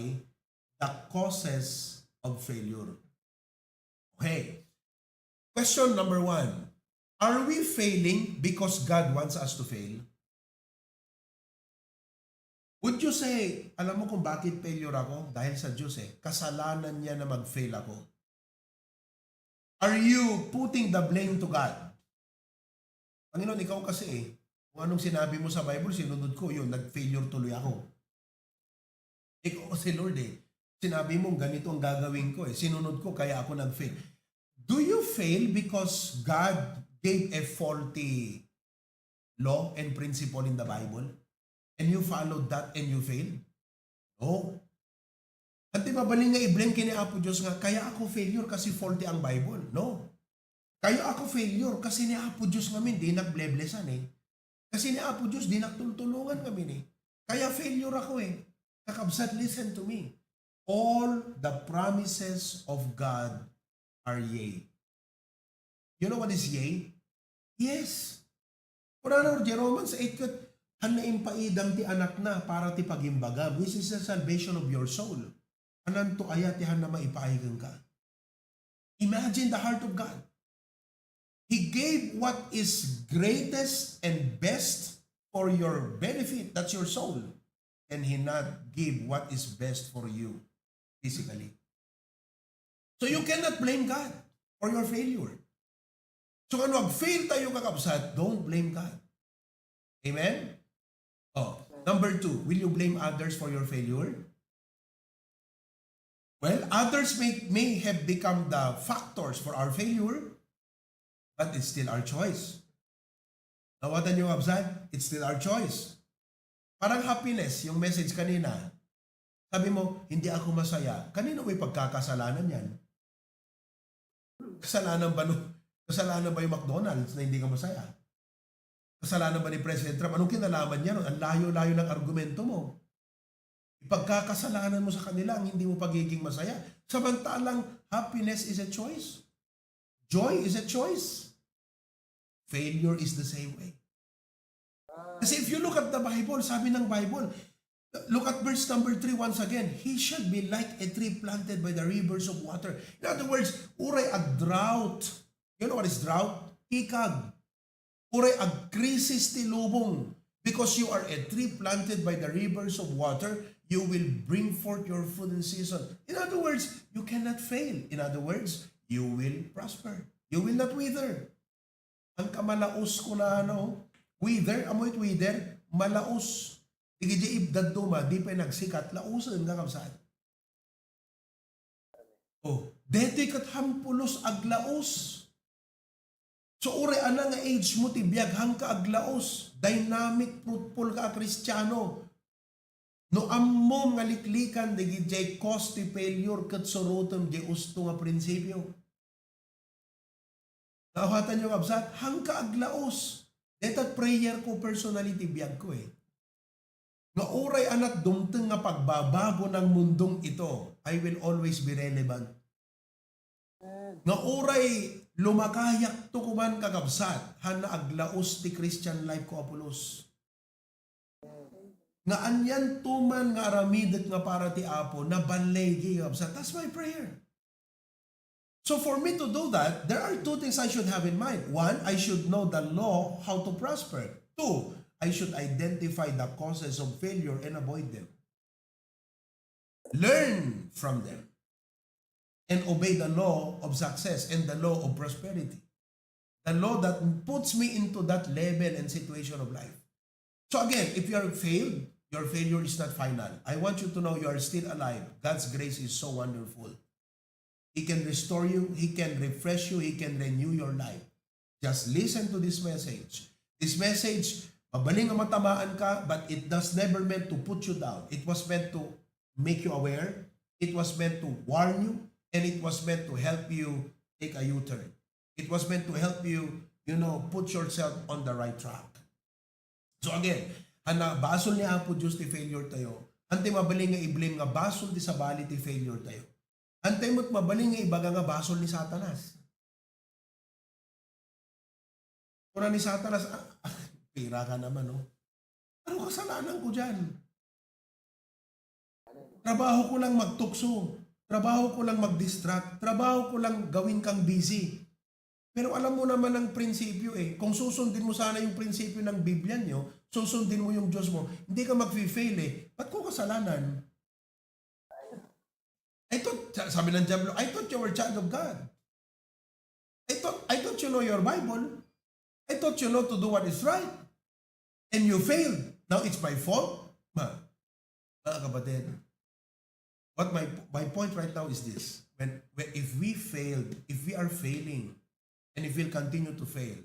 the causes of failure. Okay. Question number one. Are we failing because God wants us to fail? Would you say, "Alam mo kung bakit failure ako? Dahil sa Diyos eh. Kasalanan niya na mag-fail ako." Are you putting the blame to God? "Panginoon, ikaw kasi eh. Kung anong sinabi mo sa Bible, sinunod ko, yun, nag-failure tuloy ako." Ikaw si Lord eh. Sinabi mo, "Ganito ang gagawin ko eh. Sinunod ko, kaya ako nag-fail." Do you fail because God gave a faulty law and principle in the Bible? And you followed that and you failed? No. Anti mabalin nga i-blame kini Apo Diyos nga, "Kaya ako failure kasi faulty ang Bible." No. "Kaya ako failure kasi ni Apo Diyos ngamin, di nagbleblessan eh. Kasi ni Apo Diyos, di nagtultulungan ngamin eh. Kaya failure ako eh." Kakabsat, listen to me. All the promises of God are yea. You know what is yea? Yes. Kunana iti Romans eight ket, "Hanna impaidam ti Anakna para ti pagimbagam, which is the salvation of your soul." Hananto aya ti hanna maipaay kenka? Imagine the heart of God. He gave what is greatest and best for your benefit. That's your soul. And He not give what is best for you physically. So you cannot blame God for your failure. So kung ag-fail tayo, kakabsat, don't blame God. Amen? Oh, number two, will you blame others for your failure? Well, others may, may have become the factors for our failure, but it's still our choice. Nawatan niyo, kabsat? It's still our choice. Parang happiness, yung message kanina. Sabi mo, "Hindi ako masaya." Kanino mo ipagkakasalanan yan? Kasalanan ba no? Kasalanan ba yung McDonald's na hindi ka masaya? Kasalanan ba ni President Trump? Anong kinalaman niya nun? Ang layo-layo ng argumento mo. Ipagkakasalanan mo sa kanila ang hindi mo pagiging masaya. Samantalang happiness is a choice. Joy is a choice. Failure is the same way. Kasi if you look at the Bible, sabi ng Bible, look at verse number three once again, "He shall be like a tree planted by the rivers of water." In other words, uray ag-drought. You know what is drought? Ikag. Uray agkrisis ti lubong, because you are a tree planted by the rivers of water, you will bring forth your fruit in season. In other words, you cannot fail. In other words, you will prosper. You will not wither. Ang kamalaos ko na ano, wither, amoy wither, malaos. Dagiti ibdad duma, di pay nagsikat, lausen nga kabsat. Oh, detoy ket hampulos aglaos. So, uray ana nga age mo ti biag, hangka aglaos, dynamic, fruitful ka a Kristiano. No ammom nga liklikan dagiti cause ti failure ket surotem diay usto nga prinsipio. Nauhatan niyo, kabsat? Hangka aglaos. Dayta prayer ko personally ti biag ko eh. Nga uray anat dumteng nga pagbabago ng mundong ito, I will always be relevant. Nga uray lumakayak to kuman, kakabsat, hanna aglaos ti Christian life ko a pulos. Nga anian to man nga aramidek nga para ti Apo, naballigi, kakabsat. That's my prayer. So for me to do that, there are two things I should have in mind. One, I should know the law how to prosper. Two, I should identify the causes of failure and avoid them. Learn from them and obey the law of success and the law of prosperity. The law that puts me into that level and situation of life. So again, if you are failed, your failure is not final. I want you to know you are still alive. God's grace is so wonderful. He can restore you, He can refresh you, He can renew your life. Just listen to this message. This message, mabaling nga matamaan ka, but it does never meant to put you down. It was meant to make you aware. It was meant to warn you, and it was meant to help you take a U-turn. It was meant to help you, you know, put yourself on the right track. So again, ana, basol ni Apo Dios ti failure tayo. Ania ti mabalin nga i-blame nga basol ti sabali ti failure tayo? Ania met mabalin nga ibaga nga basol ni Satanas? Kuna ni Satanas, "Ah, ah, pira ka naman, no? Ano kasalanan ko diyan? Trabaho ko lang magtukso. Trabaho ko lang mag-distract. Trabaho ko lang gawin kang busy." Pero alam mo naman ang prinsipyo eh. Kung susundin mo sana yung prinsipyo ng Biblia nyo, susundin mo yung Diyos mo, hindi ka mag-fail eh. Ba't ko kasalanan? I thought, sa- sabi ng Diablo, "I thought you were a child of God. I thought, I thought you know your Bible. I thought you know to do what is right. And you failed. Now it's my fault?" Ma, mga kapatid, what my, my point right now is this. When, when, if we failed, if we are failing, and if we'll continue to fail,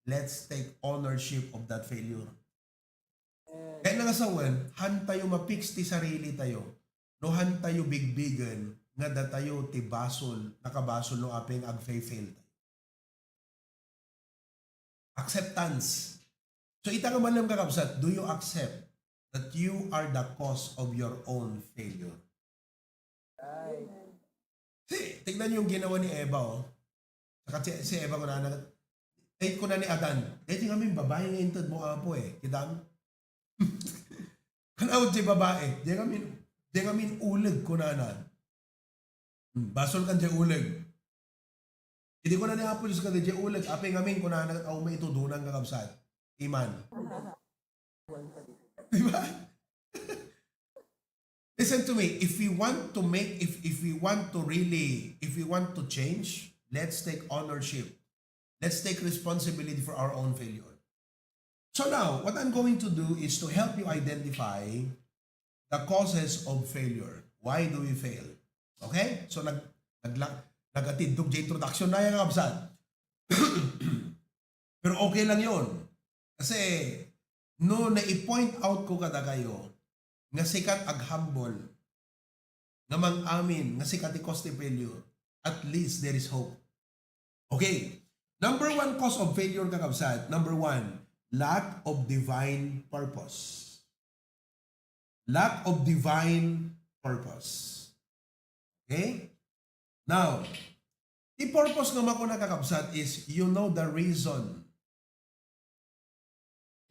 let's take ownership of that failure. Kaya nga sawen, han tayo ma-fix ti sarili tayo, no han tayo bigbigen nga datayo ti basol, nakabasol no apay nga agfail-fail tayo. Acceptance. So, ita nga malem, kakabsat, do you accept that you are the cause of your own failure? Si, tignan niyo yung ginawa ni Eva, oh. Saka si, si Eva, kunana, eh, kuna ni Adan, "Daydi ngamin babae nga inted mo, Apo, eh." Kita mo? Kan-aw di babae, "Di ngamin, di ngamin uleg," kunana. Hmm, basol kan di uleg. Idi kuna ni Apo Dios kada di uleg, apay ngamin kunana, aw maitudunan, kakabsat. Iman. Di ba? Listen to me, if we want to make, if, if we want to really, if we want to change, let's take ownership. Let's take responsibility for our own failure. So now, what I'm going to do is to help you identify the causes of failure. Why do we fail? Okay? So, nag-, nagla-, nagatindog di introduction na yan, kakabsat. Pero okay lang yon. Kasi, no, nai-point out ko kadakayo nga sika ti ag-humble, nga mang-amin nga sika ti cause ti failure, at least there is hope. Okay. Number one cause of failure, kakabsat. Number one, lack of divine purpose. Lack of divine purpose. Okay? Now, the purpose nga makuna, kakabsat, is you know the reason.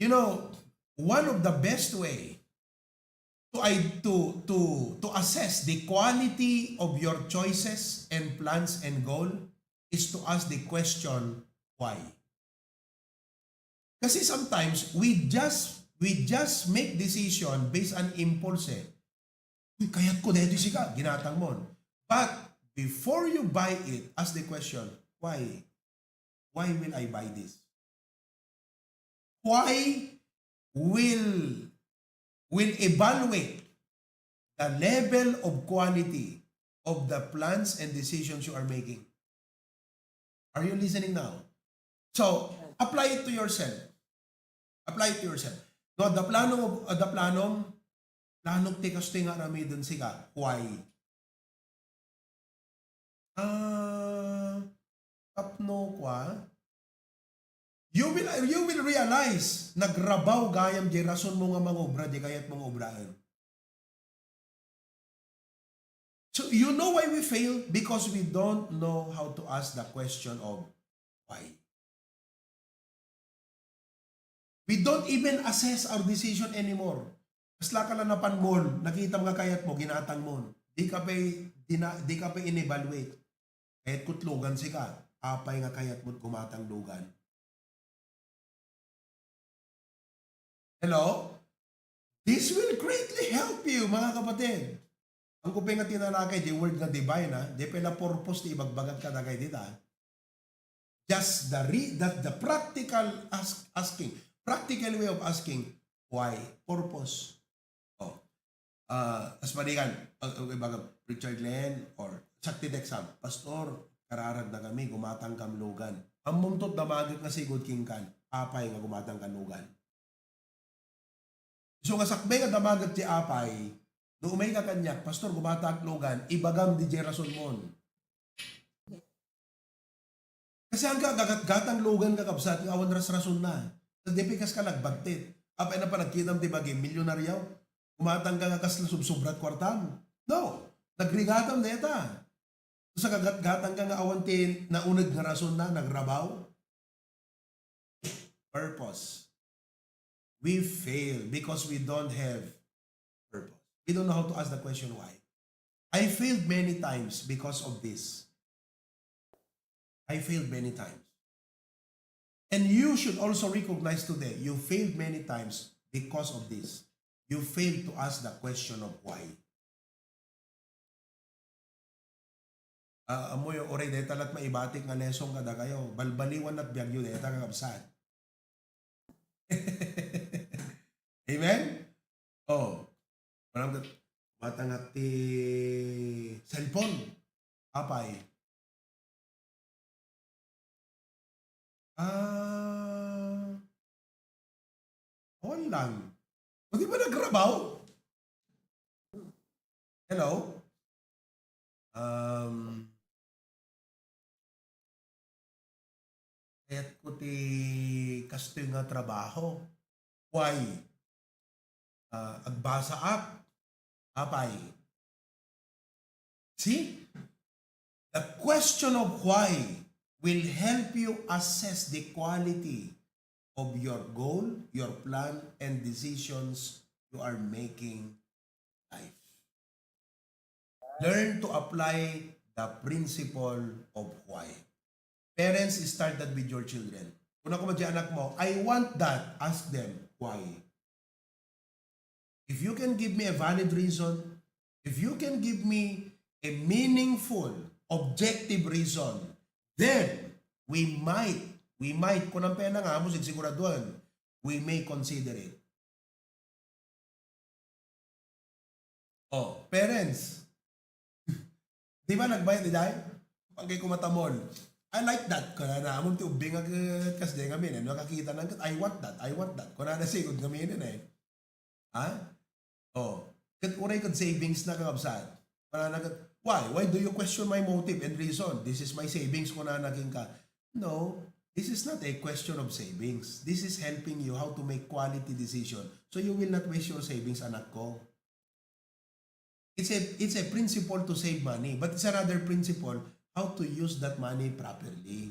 You know, one of the best way to i-, to, to, to assess the quality of your choices and plans and goal is to ask the question, "Why?" Kasi sometimes, we just, we just make decision based on impulse eh. "Uy, kayat ko daytoy sika," ginatang mo. But before you buy it, ask the question, "Why? Why will I buy this?" Why will, will evaluate the level of quality of the plans and decisions you are making. Are you listening now? So, apply it to yourself. Apply it to yourself. No, adda planom, adda planom, planok ti kastoy nga aramiden sika. Why? Ah, tapno kua, you will, you will realize, nagrabaw gayam di rason mo nga mangobra, di kayat mong obraen. So, you know why we fail? Because we don't know how to ask the question of why. We don't even assess our decision anymore. Kasla ka lang napan mall, nakita mo nga kayat mo, ginatang mo. Di ka pa, di na, di ka pa in-evaluate. Kayatko ti lugan sika. Apay nga kayatmo ti gumatang lugan? Hello? This will greatly help you, mga kapatid. Ang kupay nga tinalakay, the word nga divine, ha? Di pala purpose ti ibagbagak kadagay dita. Just the re-, that the practical ask-, asking, practical way of asking, why? Purpose. Oh. Ah, as panigan, ah, ah, ibaga, Richard Glenn, or sakti text am, "Pastor, kararag na kami, gumatang kam lugan." Ammom to, damagek nga sigud king kan, apay nga gumatang kan lugan. So, nga sakbay nga damagek ti apay, no umay ka kaniak, "Pastor, gumatang lugan," ibagam di jay rason mon. Kasi angka gagat-gatang lugan, kakabsat, nga awan rasrasonna. Di pikas ka nagbagtit. Apay na panagkitam ti bagi, milyonaryo? Gumatang ka nga kasla subsubrat kuartam? No. Nagrigatam deta. Sa gagat-gatang ka nga awan ti nauneg nga rasonna, nagrabaw? Purpose. We fail because we don't have purpose. We don't know how to ask the question why. I failed many times because of this. I failed many times. And you should also recognize today, you failed many times because of this. You failed to ask the question of why. Ah, amoy, uray, deta lat maibatik nga lesson kadakayo. Balbaliwan lat biagyo deta, kakabsat. Amen? Oh. Manang kat-, matangak ti cellphone. Apay. Ah, awan lang. O di ba nagrabaw? Hello? Um, kayatko ti kastoy nga trabaho. Why? Ah, agbasaak. Apay. See? The question of why will help you assess the quality of your goal, your plan, and decisions you are making life. Learn to apply the principle of why. Parents, start that with your children. Kuna koma di anak mo, "I want that." Ask them, "Why?" If you can give me a valid reason, if you can give me a meaningful, objective reason, then we might, we might, kunam pay na nga, amo sigsiguraduan, we may consider it. Oh, parents. Di ba nagbayad, di dai? Pagkay kumatamol. "I like that." Kunana, "Amon ti ubbing nga ket kas di ngamin, eh. Nakakita na ket, I want that, I want that." Kunana sigud ngamin, eh. Ha? Oh. Ket uray ket savings na, kakabsat. Kunana ket, "Why? Why do you question my motive and reason? This is my savings," kunana kenka. No, this is not a question of savings. This is helping you how to make quality decision. So you will not waste your savings, anak ko. It's a, it's a principle to save money, but it's another principle how to use that money properly.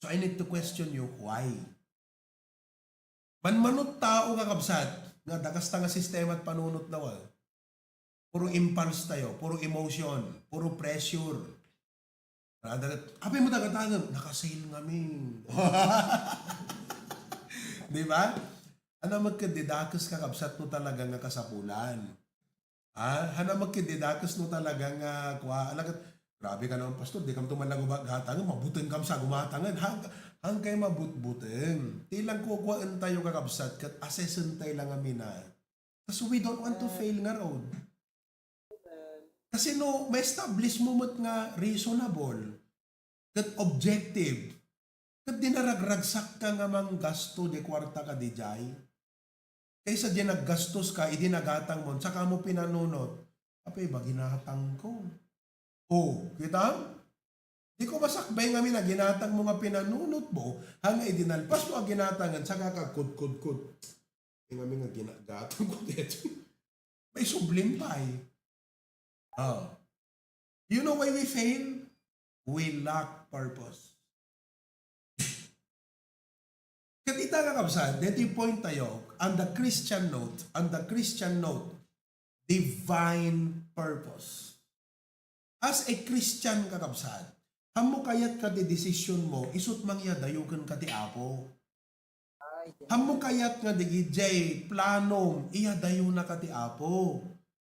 So I need to question you, why? Manmanot tao, kakabsat, nga dakasta nga sistema ti panunotna, wa. Puro impulse tayo, puro emotion, puro pressure. Kada, apay mo dagatangem, naka-sale ngamin. Di ba? Ano met ket di dakes, kakabsat, no talaga nga kasapulan? Ah, hana met ket di dakes no talaga nga kua, ala ket, "Grabe ka naman, Pastor, di kam to man lang uba-, gatangen, mabuteng kam sa gumatangen." Hang-, hangkay mabutbuteng. Ti lang kukuaen tayo, kakabsat, ket assess-en tayo lang amina. Kasi we don't want to fail nga road. Kasi no, ma-establish mo met nga reasonable, ket objective, ket di naragragsakka nga manggasto di kuarta ka di jay. Kaysa di naggastoska, idi nagatangmon, saka mo pinanunot, "Apay ba ginatangko?" Oh, kitam? Di ko masakbay ngamin a ginatangmo nga pinanunotmo, hangga idi nalpasmo a ginatangen, saka ka kudkudkud. Ngamin nga ginagatangko daytoy. May sublim pay. Oh. You know why we fail? We lack purpose. Ket ita, kakabsat, daytoy point tayo, on the Christian note, on the Christian note, divine purpose. As a Christian, kakabsat, ammo kayat nga ti desisyon mo, isut' mangyadayo kenka ti Apo. Ammo kayat nga dagijay planom, iyadayonaka ti Apo.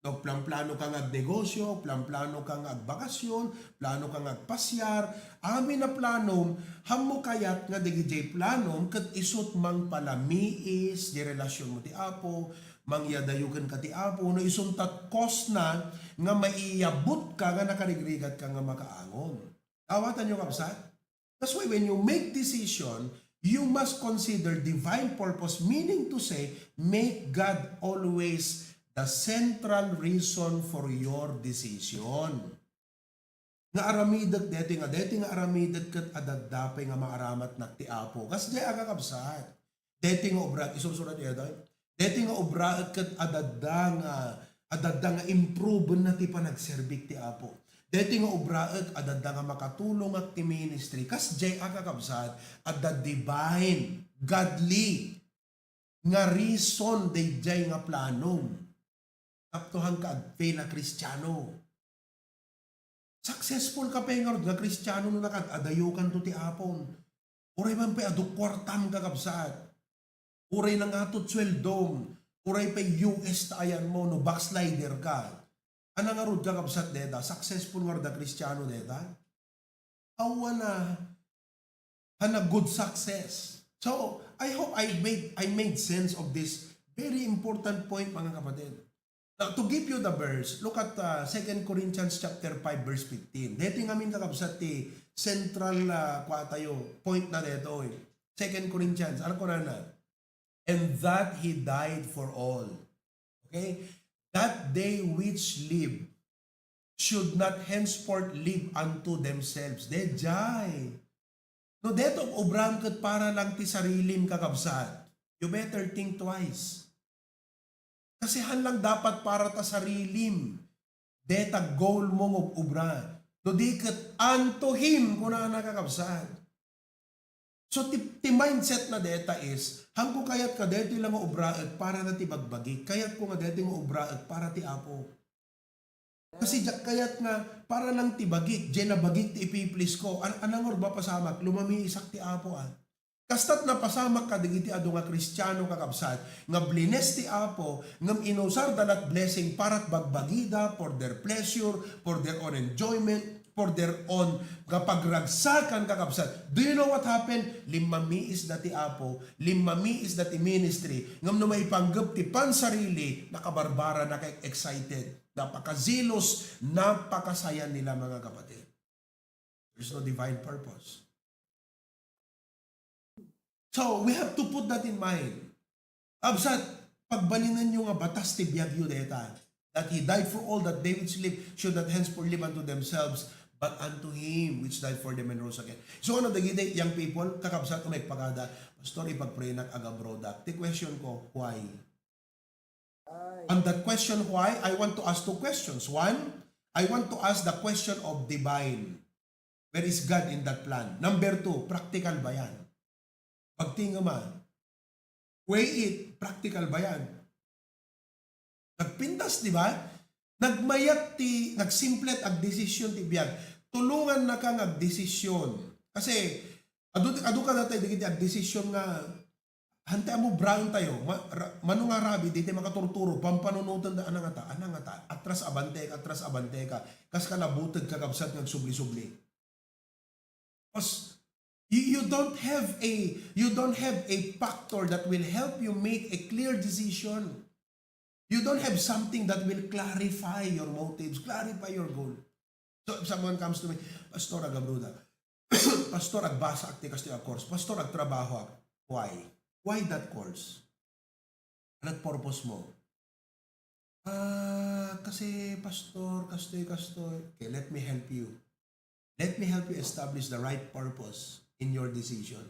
No, planplano ka nga agnegosyo, planplano ka nga agbakasyon, plano ka nga agpasiar, amin a planom, ammo kayat nga dagijay planom ket isut' mangpalamiis di relasyon mo ti Apo, mangyadayo kenka ti Apo, no isunta cause na nga maiyabutka nga nakarigrigatka nga makaangon. Awatanyo, kabsat? That's why when you make decision, you must consider divine purpose, meaning to say, make God always the central reason for your decision. Nga aramidek deti nga, deti nga aramidek ket adda pay nga maaramatnak ti Apo. Kasdiay a, kakabsat. Deti nga obra, isursurat ida. Deti nga obra ket adda nga, adda nga improvenna ti panagserbik ti Apo. Deti nga obra ket adda nga makatulongak ti ministry. Kasdiay a, kakabsat, adda divine, godly nga reason daydiay nga planom. Tapno haanka agfail a Kristiano. Successful ka pay ngarud nga Kristiano no nakad-adayokanto ti Apon. Uray man pay adu kuartam, kakabsat. Uray nangatot sueldom. Uray pay U S ta ayanmo no backslider ka. Ania ngarud, kakabsat, deta? Successful ngarud a Kristiano deta? Awan a, and a good success. So, I hope I made, I made sense of this very important point, mga kapatid. Now, to give you the verse, look at, uh, Second Corinthians chapter five, verse fifteen. Deti ngamin, kakabsat, ti central, uh, kuatayo, point na detoy. Second Corinthians, ano kunana? And that he died for all. Okay? That they which live should not henceforth live unto themselves. Daydiay. No, deta obram ket para lang ti sarilim, kakabsat, you better think twice. Kasi haan lang dapat para ta sarilim. Deta goal mo nga obra. No di ket unto him, kunana, kakabsat. So, ti, ti mindset na deta is, haanko kayat nga deti lang nga obra ket para na ti bagbagi. Kayatko nga deti nga obra ket para ti Apo. Kasi diak kayat nga para lang ti bagik, diay nabagik ti ipiplis ko. An-, ania ngarud mapasamak? Lumamiisak ti Apo, a. Kasta't napasamak kadagiti adu nga Kristiano, kakabsat, nga blines ti Apo, ngem inusarda that blessing para bagbagida, for their pleasure, for their own enjoyment, for their own nga pagragsakan, kakabsat. Do you know what happened? Limmamiisda ti Apo, limmamiisda ti ministry, ngem no maipanggep ti pansarili, nakabarbara, naka-excited, napakazealous, napakasaya nila, mga kapatid. There's no divine purpose. So, we have to put that in mind. Kabsat, pagbalinenyo nga batas ti biagyo deta, that he died for all, that they which live should not henceforth live unto themselves, but unto him which died for them and rose again. So, ano dagiti young people, kakabsat, nga nagpakada, "Pastor, ipagpraynak, ag-abroadak." Ti question ko, why? On that question, why, I want to ask two questions. One, I want to ask the question of divine. Where is God in that plan? Number two, practical ba yan? Pagtingem, a. Weigh it, practical ba yan? Nagpintas, di ba? Nagmayat ti, nagsimple ti agdesisyon ti biag. Tulongannaka nga agdesisyon. Kasi, adu, adu kadatayo dagiti agdesisyon nga, hantay ammo brown tayo, ma-, ra-, mano nga rabi, dita makaturturo, pampanunoten da, ania ngata, ania ngata, atras abanteka, atras abanteka, kas ka nabuteg, kakabsat, nga agsubli-subli. Because you, you don't have a, you don't have a factor that will help you make a clear decision. You don't have something that will clarify your motives, clarify your goal. So if someone comes to me, "Pastor, ag-abroadak. Pastor, agbasaak ti kastoy a course. Pastor, agtrabahoak." Why? Why that course? Ano purpose mo? "Ah, kasi, Pastor, kastoy, kastoy." Okay, let me help you. Let me help you establish the right purpose in your decision.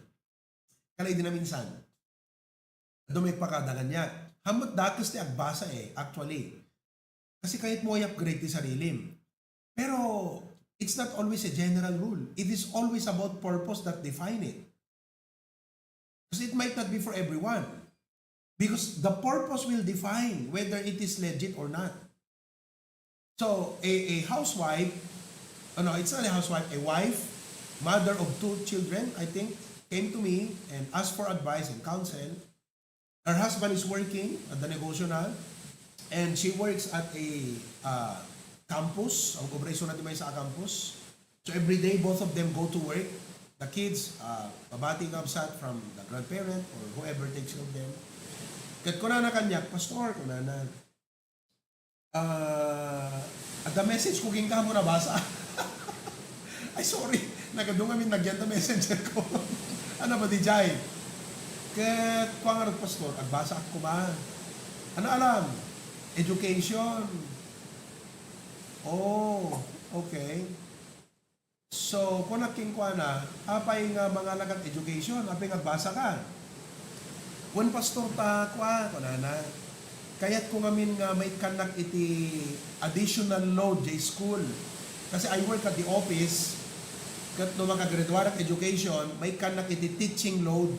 Kala idi naminsan, adu may pakada kaniak. Haanmo dakes ti agbasa, e, actually. Kasi kayatmo i-upgrade ti sarilim. Pero, it's not always a general rule. It is always about purpose that define it. Because it might not be for everyone. Because the purpose will define whether it is legit or not. So, a, a housewife Oh no, it's not a housewife, a wife, mother of two children, I think, came to me and asked for advice and counsel. Her husband is working at the negosyo na, and she works at a uh, campus, ang operasyon natin may sa campus. So every day, both of them go to work. The kids, uh, pabati kabsat from the grandparent or whoever takes care of them. Ket kunana kaniak, "Pastor," kunana, "ah, adda message ko kenka, ammom nabasa?" "Ay, sorry. Nagadu ngamin, nagyan ta messenger ko." "Ano ba di jay?" Ket kuana ngarud, "Pastor, agbasa ak koma." "Ano alam?" "Education." "Oh, okay." So, kunak kenkuana, "Apay nga mangalakat education? Apay nga agbasa ka?" "Wen, Pastor, ta kua," kunana, "kayatko ngamin nga maikkannak iti additional load jay school. Kasi I work at the office, ket no makagraduarak education, maikkannak iti teaching load.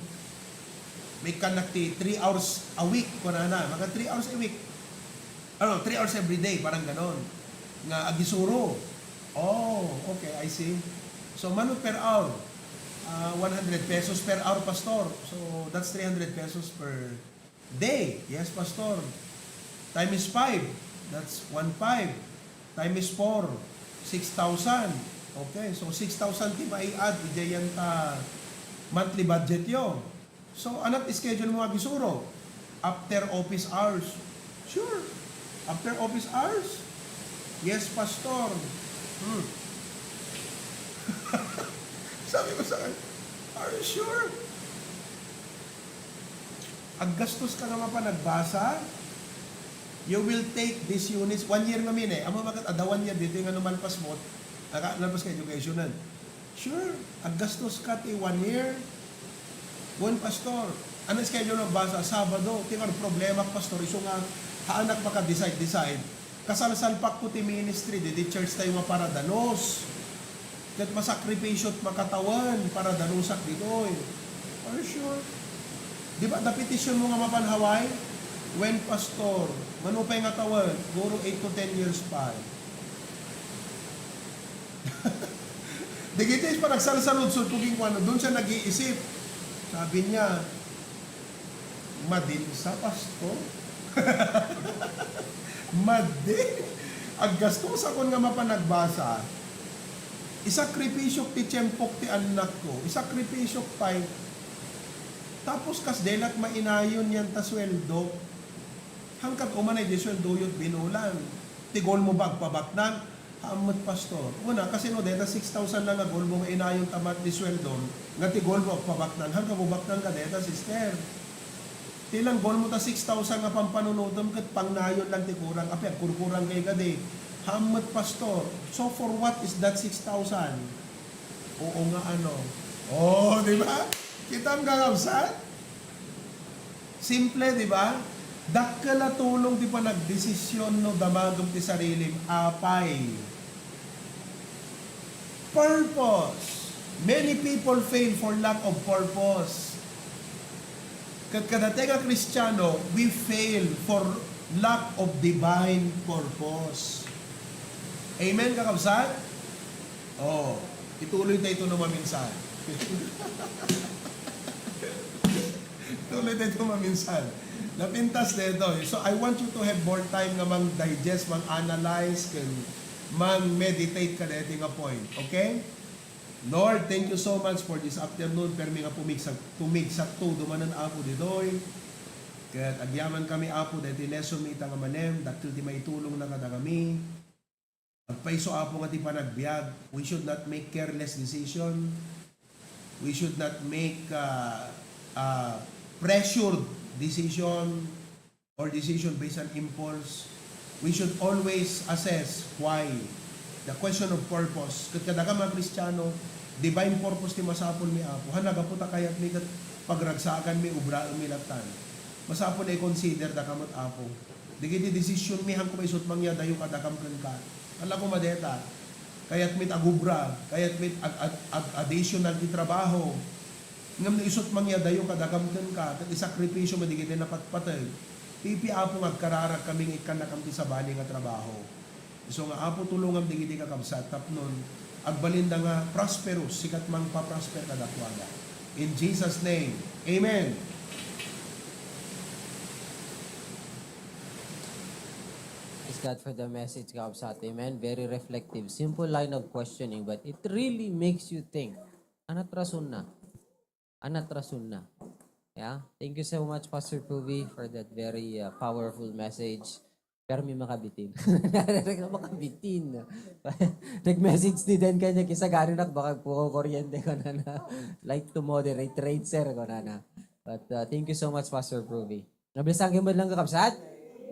Maikkannak ti three hours a week," kunana. "Maka three hours a week." Ano, three hours every day, parang ganon. Nga agisuro. Oh, okay, I see. So, mano per hour? "Ah, one hundred pesos per hour, Pastor. So, that's three hundred pesos per day." "Yes, Pastor." "Times five, that's one five. Times four, six thousand." Okay, so six thousand ti maiad, idiay ta monthly budget yo. So, anat schedule mo agisuro? "After office hours." "Sure." "After office hours?" "Yes, Pastor." Hmm. Sabi ko sa kanya, "Are you sure? Aggastos ka nga mapan agbasa? You will take these units." One year ngamin eh. Ammom ket adda one year ditoy nga no malpas mo, naka-, nalpas ka educationan. "Sure, aggastos ka ti one year?" "Wen, Pastor." "Ano schedule mo agbasa?" "Sabado." "Ti ngarud problemak, Pastor, isu nga haanak maka-decide-decide. Kasalsalpakko ti ministry, didi church tayo nga para danos. Ket masakripisyo ti makatawen para danosak ditoy." "Are you sure? Di ba, da petition mo nga mapan Hawaii?" "Wen, Pastor." "Mano pay nga tawen?" "Siguro eight to ten years pa." Dagiti panagsalsaludsodko kenkuana, doon siya nag-iisip. Sabi niya, "Madin sa, Pastor?" Madin? Aggastos akon nga mapan agbasa. Isakripisyok ti tiempok ti annakko. Isakripisyok pay. Tapos kas delat mainayon yan ta sweldo. Hangkat umanay di sweldo yot binulan. Ti goal mo ba agpabaknang? Haan met, Pastor. Una, kasino deta six thousand lang nga goal mo nga inayon ta monthly sweldom, nga ti goal mo agpabaknang, haan ka bubaknang ka deta, sister? Ti lang goal mo ta six thousand nga pampanunotem ket pangnayon lang ti kurang. Apay, agkurkurang kay kadi. Haan met, Pastor. So for what is that six thousand? Oo nga, ano? Oh, di ba? Kitam, kakabsat? Simple, di ba? Dakkel a tulong ti panagdesisyon no damagem ti sarilim. Apay. Purpose. Many people fail for lack of purpose. Ket kadatayo nga Kristiano, we fail for lack of divine purpose. Amen, kakabsat? Oh, ituloy tayo ito no maminsan. Ituloy tayo ito maminsan. Napintas na ito. So, I want you to have more time nga mang-digest, mang-analyze, ken mang-meditate ka dito nga point. Okay? Lord, thank you so much for this afternoon. Permi nga pumigsa-, pumigsato dumanan, Apo, ditoy. Ket agyaman kami, Apo, daytoy lesson mi ita nga malem, dakkel ti maitulongna kadakami. Agpayso, Apo, nga ti panagbiag, we should not make careless decision. We should not make, uh, uh, pressured decision or decision based on impulse. We should always assess why. The question of purpose. Ket kadakami nga Kristiano, divine purpose ti masapulmi, Apo. Haan, gapu ta kayatmi ket pagragsakanmi, ubraenmi lattan. Masapul a i-consider daka met, Apo. Dagiti decision mi, haan koma isut' mangyadayo kadakam kenka. Ala koma deta. Kayatmi ti agubra, kayatmi ti ag-, ag-, ag-, additional ti trabaho. Ngem no isut' mangyadayo kadakam kenka, ket isakripisyo met dagiti napatpateg. Pipiapo nga agkararagkami nga ikkannakam ti sabali nga trabaho. Isu nga, Apo, tulongam dagiti kakabsat tapnon Agbalinda nga prosperous, sika ti mangpa-prosper kadakuada. In Jesus' name, amen. Praise God for the message, kakabsat. Amen. Very reflective. Simple line of questioning, but it really makes you think. Ana't rason na? Ana't rason na? Yeah. Thank you so much, Pastor Puvi, for that very, uh, powerful message. Permi makabitin. Makabitin. Nag-message ni Dan kanya, kisagarinak, baka puro kuryente ko na na. Like to moderate trade, sir, ko na na. But, uh, thank you so much, Pastor Provi. Nablisan kayo man lang, kakabsat?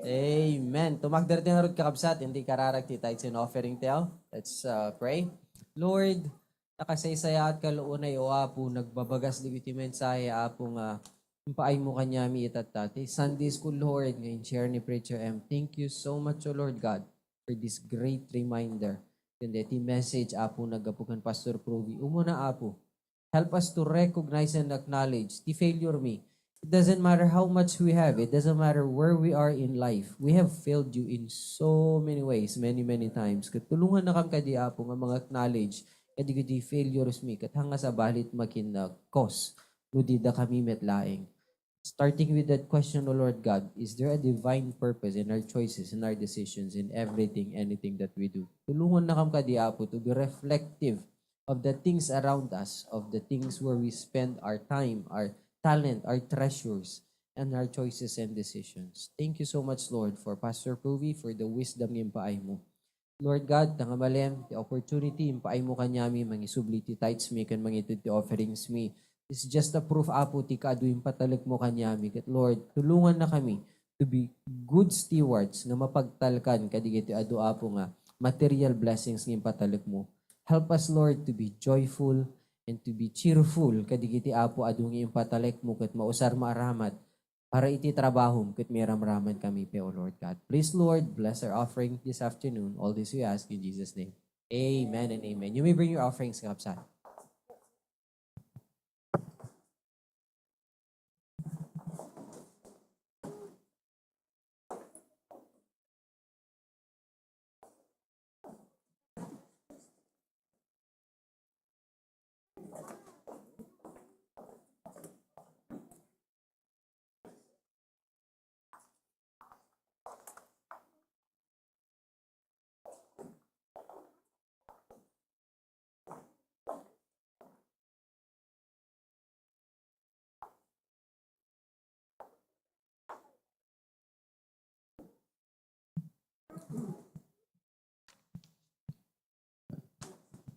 Amen. Tumagder ti ngarud, kakabsat, hindi kararag ti tithes and offering tayo. Let's, uh, pray. Lord, nakasaysayaat ka, luunay, O Apo, nagbabagas dagiti mensahe, Apo, nga impaaymo kaniami itatta. Ti Sunday school, Lord, nga in-share ni Preacher M. Thank you so much, O Lord God, for this great reminder. Kundi ti message, Apo, naggapu kan Pastor Provi. Umuna, Apo, help us to recognize and acknowledge ti failure mi. It doesn't matter how much we have. It doesn't matter where we are in life. We have failed you in so many ways, many, many times. Ket tulongannakam kadi, Apo, nga mga-acknowledge kadagiti failures mi, ket hanga sa balit makin, uh, cause no dida kami met laeng. Starting with that question, O Lord God, is there a divine purpose in our choices, in our decisions, in everything, anything that we do? Tulongannakam kadi, Apo, to be reflective of the things around us, of the things where we spend our time, our talent, our treasures, and our choices and decisions. Thank you so much, Lord, for Pastor Provi, for the wisdom nga impaaymo. Lord God, ta nga malem ti opportunity, impaaymo kaniami, mangisubli ti tithes mi, ken mangited ti offerings mi. It's just a proof, Apo, ti kaadu impatalekmo kaniami. Ket Lord, tulongannakami to be good stewards nga mapagtalkan kadagiti adu, Apo, nga material blessings nga impatalekmo. Help us, Lord, to be joyful and to be cheerful kadagiti, Apo, adu nga impatalekmo ket mausar maaramat para iti trabahom ket mairamraman kami pay, O Lord God. Please, Lord, bless our offering this afternoon. All this we ask in Jesus' name. Amen and amen. You may bring your offerings, kakabsat.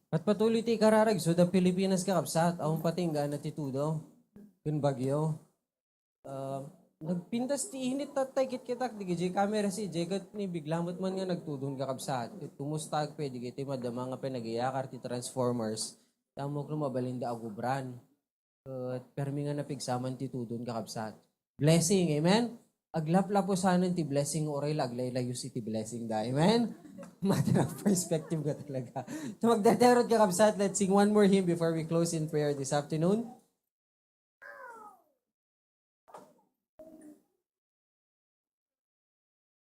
Patpatuloy ti ikararag, so, da Pilipinas, kakabsat, awan pati inggana ti tudo ken bagyo. Ah, nagpintas ti init tatta, ikitkitak, di kadiay kamera si Jay, ket ni bigla met man nga nagtudon, kakabsat. Ket kumustak pay, di kadiay madama nga panagiyakar ti transformers. Tamok no mabalinda agubran. Ket permi nga napigsaman ti tudon, kakabsat. Blessing, amen? Aglaplapusanan ti blessing, uray la aglaylayus iti blessing da, amen? Matter of perspective nga talaga. So, magdadayag, kakabsat, let's sing one more hymn before we close in prayer this afternoon.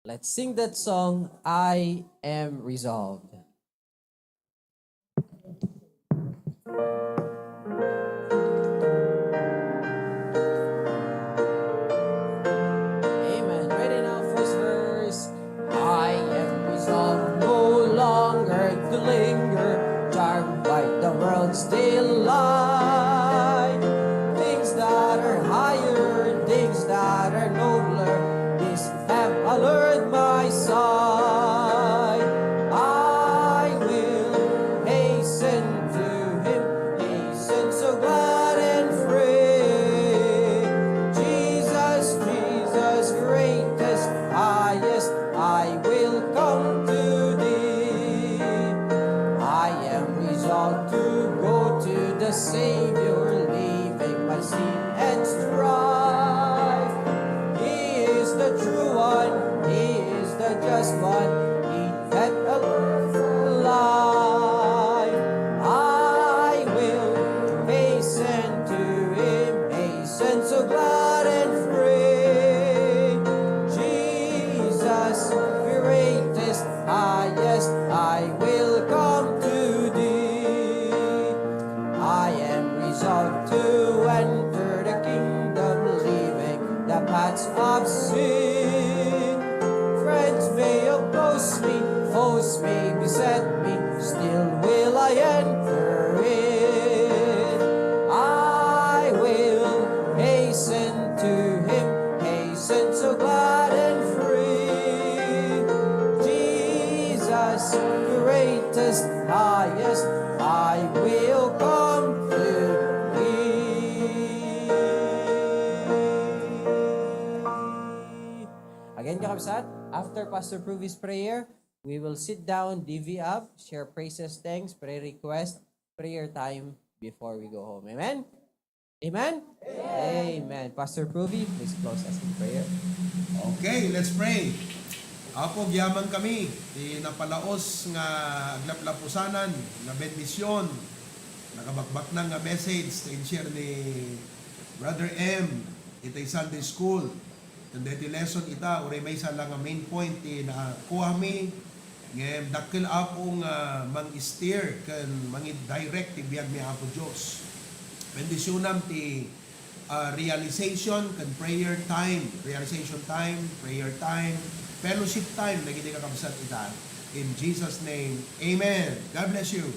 Let's sing that song, "I Am Resolved." Amen. Ready now, first verse. "I am resolved no longer to linger, charmed by the world's delight. Things that are higher, things that are nobler, these have allured my sight. I May beset me, still will I enter in. I will hasten to him, hasten so glad and free. Jesus, greatest, highest, I will come to thee. Again, kakabsat, after Pastor Pruvi's prayer, we will sit down, D V up, share praises, thanks, prayer request, prayer time before we go home. Amen? Amen? Amen. Pastor Pruvi, please close us in prayer. Okay, let's pray. Apo, agyaman kami ti napalaos nga aglaplapusanan nga bendisyon, nakabakbaknang nga message ti in-share ni Brother M iti Sunday School. Ken daytoy lesson ita, uray maysa la nga main point ti nakuami, ngem dakkel, Apo, nga mang-steer ken mangidirect ti biagmi, Apo Dios. Bendisionam ti ah, realization ken prayer time, realization time, prayer time, fellowship time dagiti kakabsat ita. In Jesus' name, amen. God bless you.